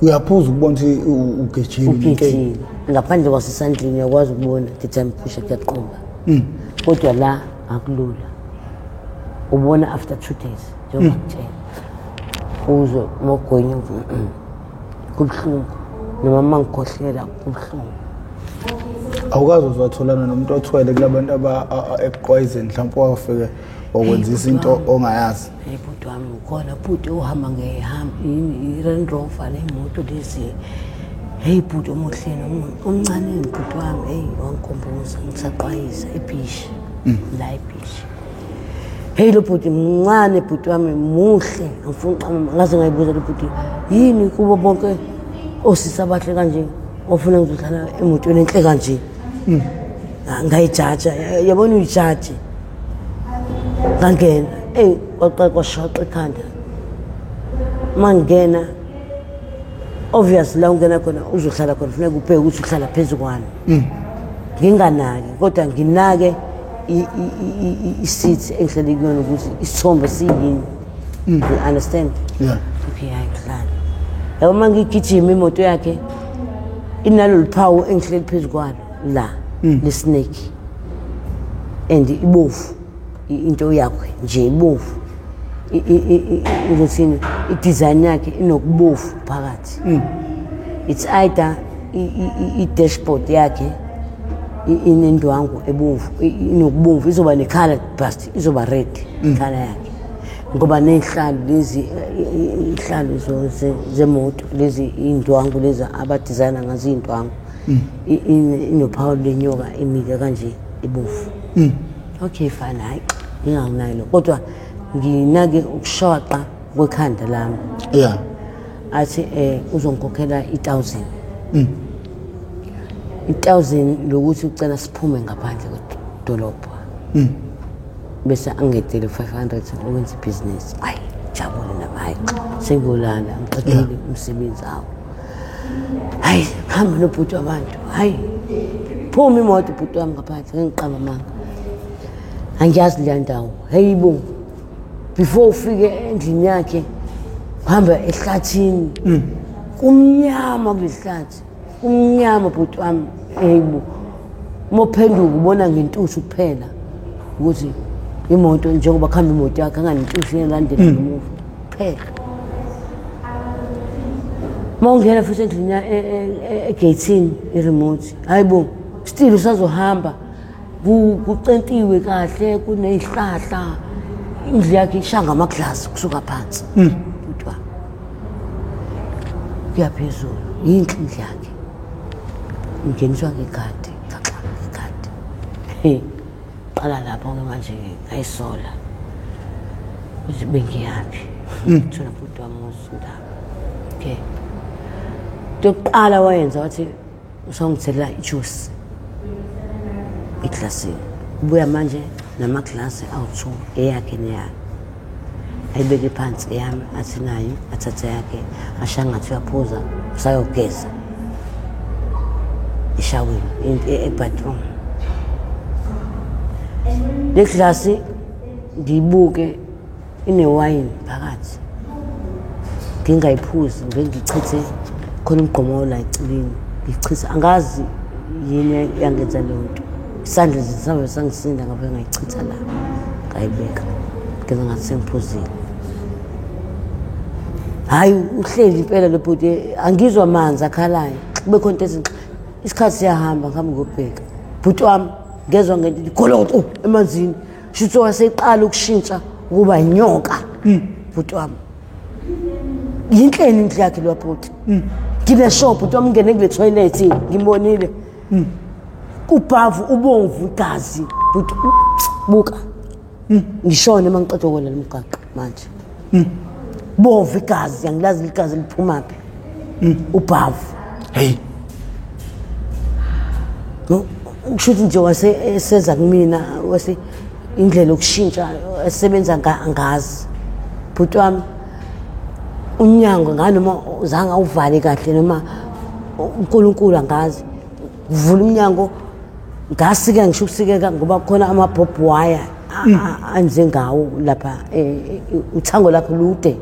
Uyaphuza ukubona ukuthi ugejile. Ugejile. Ngaphandle kwasesandleni uyakwazi ukubona the time phusha kuyaqumba. Kodwa la akulula. Ubona after 2 days njengoba ngikutshela. Uzwe uma ugwinya uthi, kubuhlungu. Noma uma ngikhohlela kubuhlungu. Awukazi uzwatholana nomuntu othwele kulabantu aba ekuqwayizeni mhlawumbe wafike wakwenzisa into ongayazi? Hey bhuti wami, ukhona bhuti ohamba ngehamba i-Land Rover ney'moto lezi. Hey bhuti omuhle omncane bhuti wami, hey wangikhumbuza ngisaqwayiza ebhishi. La ebhishi. Hey lo bhuti mncane bhuti wami muhle, ngifuna uqamba ngaze ngayibuza lo bhuti yini kubo bonke osisi abahle kanje ofuna ngizohlala emotweni enhle kanje. Ngayijaja, yabona uyijaje. Ngangena, ey kwaqala kwashaqa ekhanda. Mangena obvious la ungena khona uzohlala khona funeka ubheke ukuthi uhlala phezu kwani. Nginganaki kodwa nginake i-seat engihleli kuyona ukuthi isithombe siyini. You understand? Yeah. Okay, hayi ngihlala. Yabo uma ngigijima imoto yakhe inalolu phawu engihleli phezu kwalo la le snake. And ibovu into yakhe nje ibovu. Ngizothini i-design yakhe inokubovu phakathi. It's either i-dashboard yakhe inendwangu ebomvu, inokubomvu, izoba nekhala but izoba red ikhala yakhe. Ngoba nezihlalo lezi, izihlalo zemoto lezi indwangu lezi abadizayina ngazo indwangu. Inophawu lenyoka emile kanje ebomvu. Okay fine, hayi nginganginayo lo kodwa nginake ukushoqa kwekhanda lami. Athi uzongikhokhela i-1000. I-1000 lokuthi ucela siphume ngaphandle kwedolobha. Bese angedele 500 ukwenza ibhizinisi. Hayi jabule nami, hayi sengiyolala ngiqedile umsebenzi awo. Hayi hamba nobhuti wabantu. Hayi phuma imoto bhuti wami ngaphandle ngiqamba amanga. Angiyazi le ndawo. Hey bo. Before ufike endlini yakhe uhamba ehlathini. Kumnyama kulehlathi. Kumnyama bhuti wami. Hey bo. Uma uphenduka ubona ngentuthu kuphela ukuthi imoto njengoba kuhamba imoto yakhe anganentuthu elandela ngemuva kuphela. Uma ungena futhi endlini egeyithini i-remote, hayi bo, still usazohamba. Kucentiwe kahle, kunezihlahla. Indlu yakhe isha ngamaglasi kusuka phansi. Bhuti wami. Kuya phezulu, yinhle indlu yakhe. Ngingeniswa ngekhadi, xaxa ngekhadi. Hey, qala lapho-ke manje ngayisola ukuthi bengiyaphi. Thola bhuti wami uzindaba. Okay. Into yokuqala wayenza wathi usangithela ijuice eglasini. Ubuya manje namaglasi awu-2, eyakhe neyakhe. Ayibeke phansi eyami, athi nayo, athathe yakhe, asha ngathi uyaphuza, usayogeza eshaweni, ebathroom. Le glasi ngiyibuke inewayini phakathi, ngingayiphuzi, ngichithe khona umgqomo la eceleni, ngichithe, angazi yini yangenza leyo nto. Isandla nje sabe sangisinda ngabe ngayichitha la, ngayibeka, ngenza ngathi sengiphuzile. Hhayi, uhleli impela lo bhuti, angizwa amanzi akhalayo, kube khona into ethi isikhathi siyahamba, ngihambe ngiyobheka. Bhuti wami ngezwa ngento ithi goloqo emanzini, shuthi waseqala ukushintsha ukuba inyoka. Bhuti wami yinhleni indlu yakhe lo bhuti. Ngine-sure bhuti wami ungene kule toilet, ngimbonile. Kubhavu ubomvu igazi bhuti, buka. Ngishone uma ngiqeda ukwela lo mgwaqo manje. Bomvu igazi, angilazi igazi liphumaphi. Ubhavu. Hey. Kusho ukuthi nje wase eseza kumina, wase indlela yokushintsha esebenza angazi. Bhuti wami umnyango nganoma zange awuvale kahle noma uNkulunkulu angazi. Uvula umnyango ngasika, ngisho ukusikeka ngoba khona amabhobhu wire anze ngawo lapha, uthango lakho lude.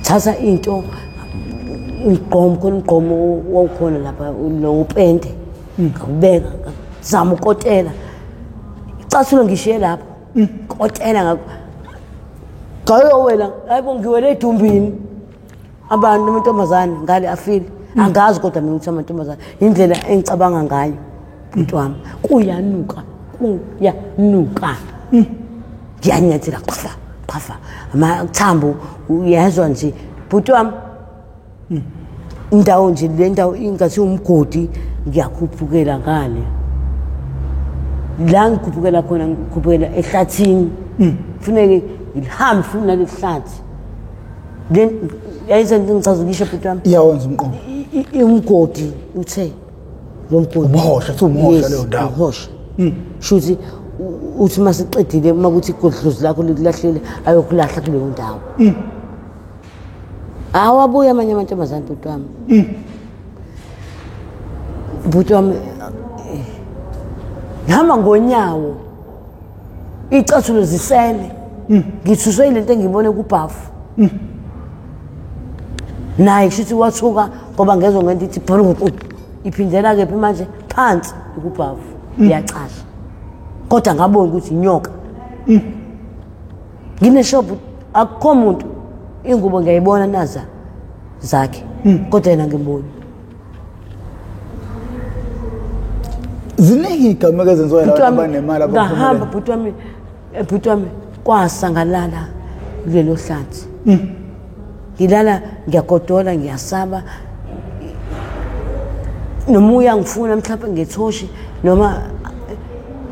Thatha into umgqomo, khona umgqomo wawukhona lapha lo upende, ngawubeka, ngazama ukotela icathulo ngishiye lapho, kotela ngakho ngayowela, hayibo ngiwele edumbini. Abantu amantombazane ngale afile, angazi kodwa mina ukuthi amantombazane indlela engicabanga ngayo bhuti wami, kuyanuka, kuyanuka. Ngiyanyathela qhafa qhafa, amathambo uyezwa nje bhuti wami. Indawo nje le ndawo ingathi umgodi, ngiyakhuphukela ngale la ngikhuphukela khona, ngikhuphukela ehlathini, kufuneke ngihambe futhi naleli hlathi. Yayize ngichaza ngisho bhuti wami. Iyawenza umqondo. Umgodi uthe lo mgodi. Umhosha, kuthiwa umhosha leyo ndawo. Umhosha. Shuthi uthi masiqedile uma kuthi igodlozi lakho likulahlile, ayokulahla kuleyo ndawo. Awabuya amanye amantombazane bhuti wami. Bhuti wami ngihamba ngonyawo, icathulo zisele, ngithuswe yilento engiyibone kubhafu. Naye kusho ukuthi wathuka ngoba ngezwa ngento ithi bhuluku, iphindela kephi manje phansi kubhafu, iyacasha. Kodwa ngabona ukuthi inyoka. Ngine-shop akukho muntu, ingubo ngiyayibona naza zakhe, kodwa yena ngiboni. Ziningi igameko ezenziwa Bhuti yilabo wami, abanemali ngahamba abaphumelele. bhuti wami, bhuti wami kwasa ngalala kulelo hlathi. Ngilala ngiyagodola, ngiyasaba. Noma uyangifuna mhlawumbe ngethoshi noma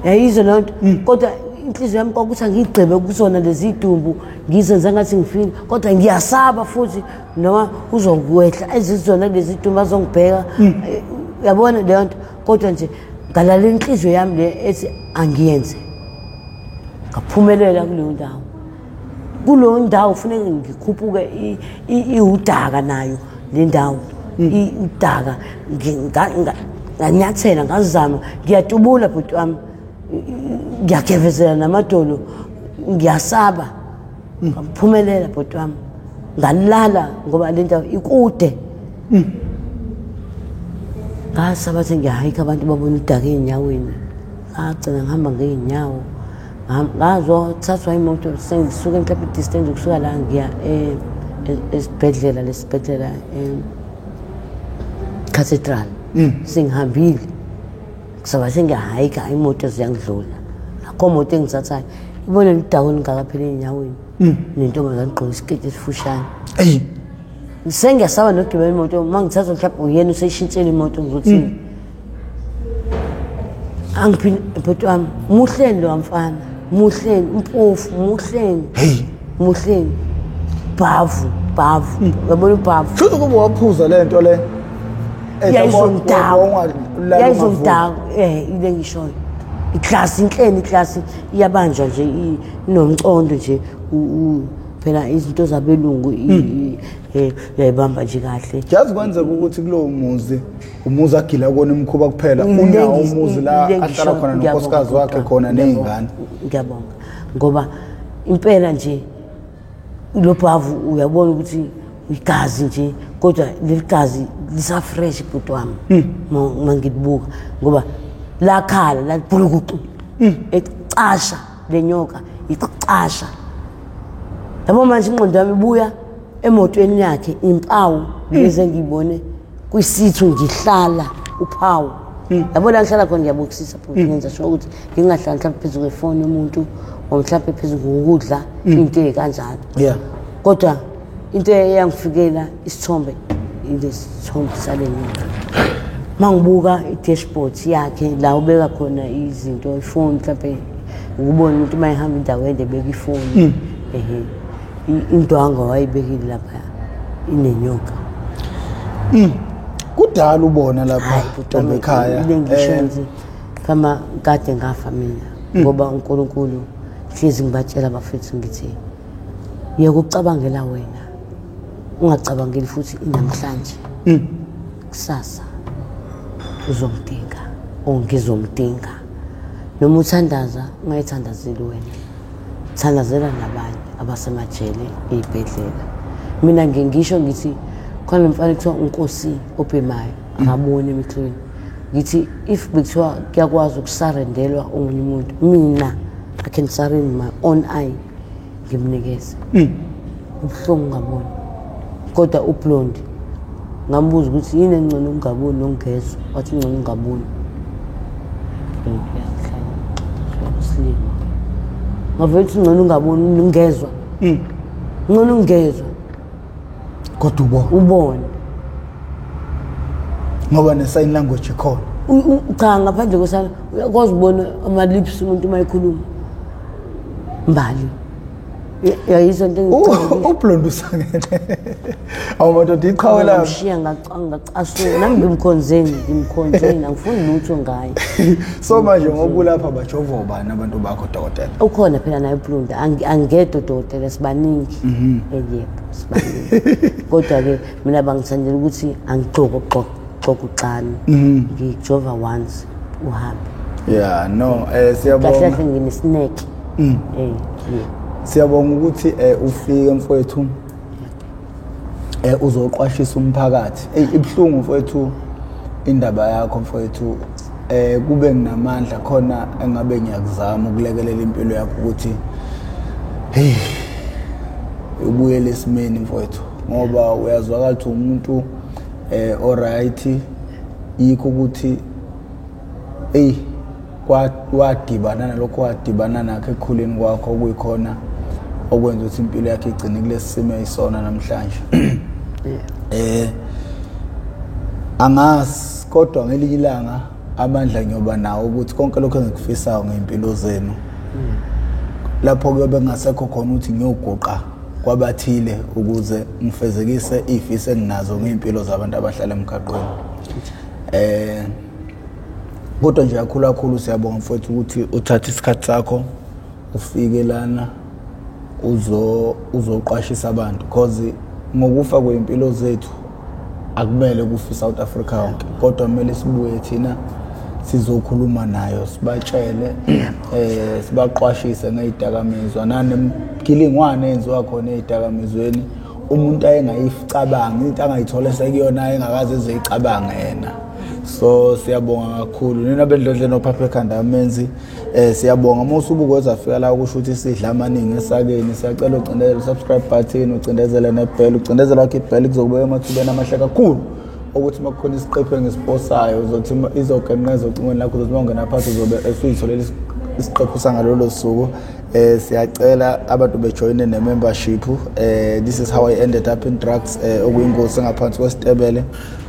yayizwe leyo nto, kodwa inhliziyo yami kwakuthi angiyigqibe kuzona lezi dumbu, ngizenze ngathi ngifile, kodwa ngiyasaba futhi noma uzokwehla ezizona lezi dumbu azongibheka. Uyabona leyo nto, kodwa nje ngalalela inhliziyo yami le ethi angiyenze, ngaphumelela kuleyo ndawo. Kuleyo ndawo kufuneka ngikhuphuke iwudaka nayo le ndawo, udaka nganyathela ngazama, ngiyatubula bhuti wami, ngiyagevezela namadolo, ngiyasaba. Ngaphumelela bhuti wami, ngalala ngoba le ndawo ikude. Ngasaba ukuthi ngiyahayikha abantu babona udaka ey'nyaweni, ngagcina ngihamba ngey'nyawo. Ngazothathwa imoto, sengisuke mhlawumbe i-distance ukusuka la ngiya esibhedlela, lesibhedlela Cathedral. Sengihambile kusaba sengiyahayika, imoto ziyangidlula, akho moto engithathayo, ibone ludaka olungaka phela ey'nyaweni, nentombazane igqoke isiketi esifushane. Eyi. Sengiyasaba nokugibela imoto, uma ngithatha mhlawumbe uyena useyishintshela imoto, ngizothini? Angiphinde, bhuti wami, muhleni lo mfana, muhleni, umpofu, muhleni. Hey. Muhleni. Bhavu, bhavu. Uyabona ubhavu? Futhi kuba waphuza le nto le. Yayizongidakwa. Yayizongidakwa, ile ngishoyo. Iklasi inhleni, iklasi iyabanjwa nje, inomcondo nje, phela izinto zabelungu uyayibamba nje kahle. Yazi kwenzeka ukuthi kulowo muzi, umuzi agila kona imikhuba kuphela, unawo umuzi la ahlala khona nonkosikazi wakhe khona nezingane. Ngiyabonga. Ngoba impela nje lo bhavu uyabona ukuthi igazi nje, kodwa leli gazi lisa fresh bhuti wami. Mangilibuka ngoba lakhala lalibhulukuqu. Ecasha lenyoka, icasha. Yabo manje ingqondo yami ibuya emotweni yakhe, impawu lezi engiyibone kwisithu ngihlala uphawu. Yabo la ngihlala khona ngiyabukisisa futhi, ngenza sure ukuthi ngingahlali mhlawumbe phezu kwefoni yomuntu or mhlawumbe phezu kokudla, into ekanjalo. Kodwa into eyangifikela isithombe, ilesithombe sale nyoka. Mangibuka i-dashboard yakhe la ubeka khona izinto, ifoni mhlawumbe ukubona umuntu uma ehamba indawo ende ebeka ifoni. Indwangu wayibekile lapha inenyoka. Kudala ubona lapha ekhaya. Ngisho nje kama kade ngafa mina ngoba uNkulunkulu hlezi ngibatshela abafethu ngithi yeke ukucabangela wena, ungacabangeli futhi inamhlanje. Kusasa uzomdinga, ongizomdinga. Noma uthandaza ungayithandazeli wena, thandazela nabanye abasemajele ey'bhedlela. Mina ngisho ngithi khona nomfana kuthiwa uNkosi obhemayo akaboni emehlweni. Ngithi if bekuthiwa kuyakwazi ukusarendelwa omunye umuntu, mina I can surrender my own eye ngimnikeze. Ubuhlungu ngaboni. Kodwa uBlondie ngambuza ukuthi yini engcono ukungaboni nokungezwa, wathi ngcono ungaboni. Usilima. Ngavele ukuthi ngcono ungaboni ungezwa. Ngcono ungezwa. Kodwa ubone. Ubone. Ngoba ne sign language ikhona. Cha, ngaphandle kwesana uyakwazi ukubona ama lips umuntu uma ekhuluma. Mbali. Yayizwa into engicabanga. uBlondie usangene. Awu madoda, iqhawe lami. Ngamshiya ngacasuka. Nami ngimkhonzeni, angifuni lutho ngaye. So manje ngoba ulapha bajova ubani abantu bakho dokotela? Ukhona phela naye uBlondie, angedwa dokotela, sibaningi. Yebo, sibaningi. Kodwa ke mina bangithandela ukuthi angigxoko gxoko. Ngijova once uhambe. Yeah, no, siyabonga. Kahle kahle ngine snack. Yeah. Siyabonga ukuthi ufike mfowethu. Uzoqwashisa umphakathi. Ey, ibhlungu mfowethu indaba yakho mfowethu. Kube nginamandla khona engabe ngiyakuzama ukulekelela impilo yakho ukuthi hey ubuyele esimeni mfowethu, ngoba uyazwakala ukuthi umuntu alright, yikho ukuthi hey wadibana nalokho wadibana nakho ekukhuleni kwakho okuyikhona okwenza ukuthi impilo yakhe igcine kulesi simo ayisona namhlanje. Angazi kodwa ngelinye ilanga amandla ngiyoba nawo ukuthi konke lokho engikufisayo ngeimpilo zenu lapho kuyobe kungasekho khona ukuthi ngiyoguqa kwabathile ukuze ngifezekise izifiso enginazo ngeimpilo zabantu abahlala emgaqweni. Kodwa nje kakhulu kakhulu siyabonga mfowethu ukuthi uthathe isikhathi sakho ufike lana uzoqwashisa abantu, because ngokufa kwempilo zethu akumele kufe South Africa yonke, kodwa kumele sibuye thina sizokhuluma nayo, sibatshele, sibaqwashise ngezidakamizwa nanemgilingwane eyenziwa khona ezidakamizweni, umuntu ayengayicabangi into angayithola sekuyona engakaze ezoyicabanga yena. So siyabonga kakhulu nina bendlondle nophapha ekhanda amenzi. Siyabonga uma usubuka uzafika la kusho ukuthi sidla amaningi esakeni. Siyacela ucindezele subscribe button, ucindezele nebell, ucindezele wakhe ibell kuzokubeka emathubeni amahle kakhulu. Ukuthi uma kukhona isiqephu engisiposayo, uzothi izogenqeza ocingweni lakho, uzothi uma ungena phansi uzobe esuyitholela isiqephu sangalolo suku. Siyacela abantu bejoyine ne-membership. This is how I ended up in drugs, okuyingosi engaphansi kwesitebele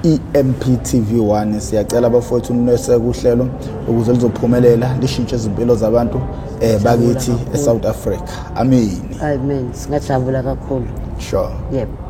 EMPTV 1. Siyacela abafowethu neseke uhlelo ukuze lizophumelela, lishintshe izimpilo zabantu bakithi kakhulu. eSouth Africa. Amini. Amen, singajabula kakhulu. Sure. Yebo.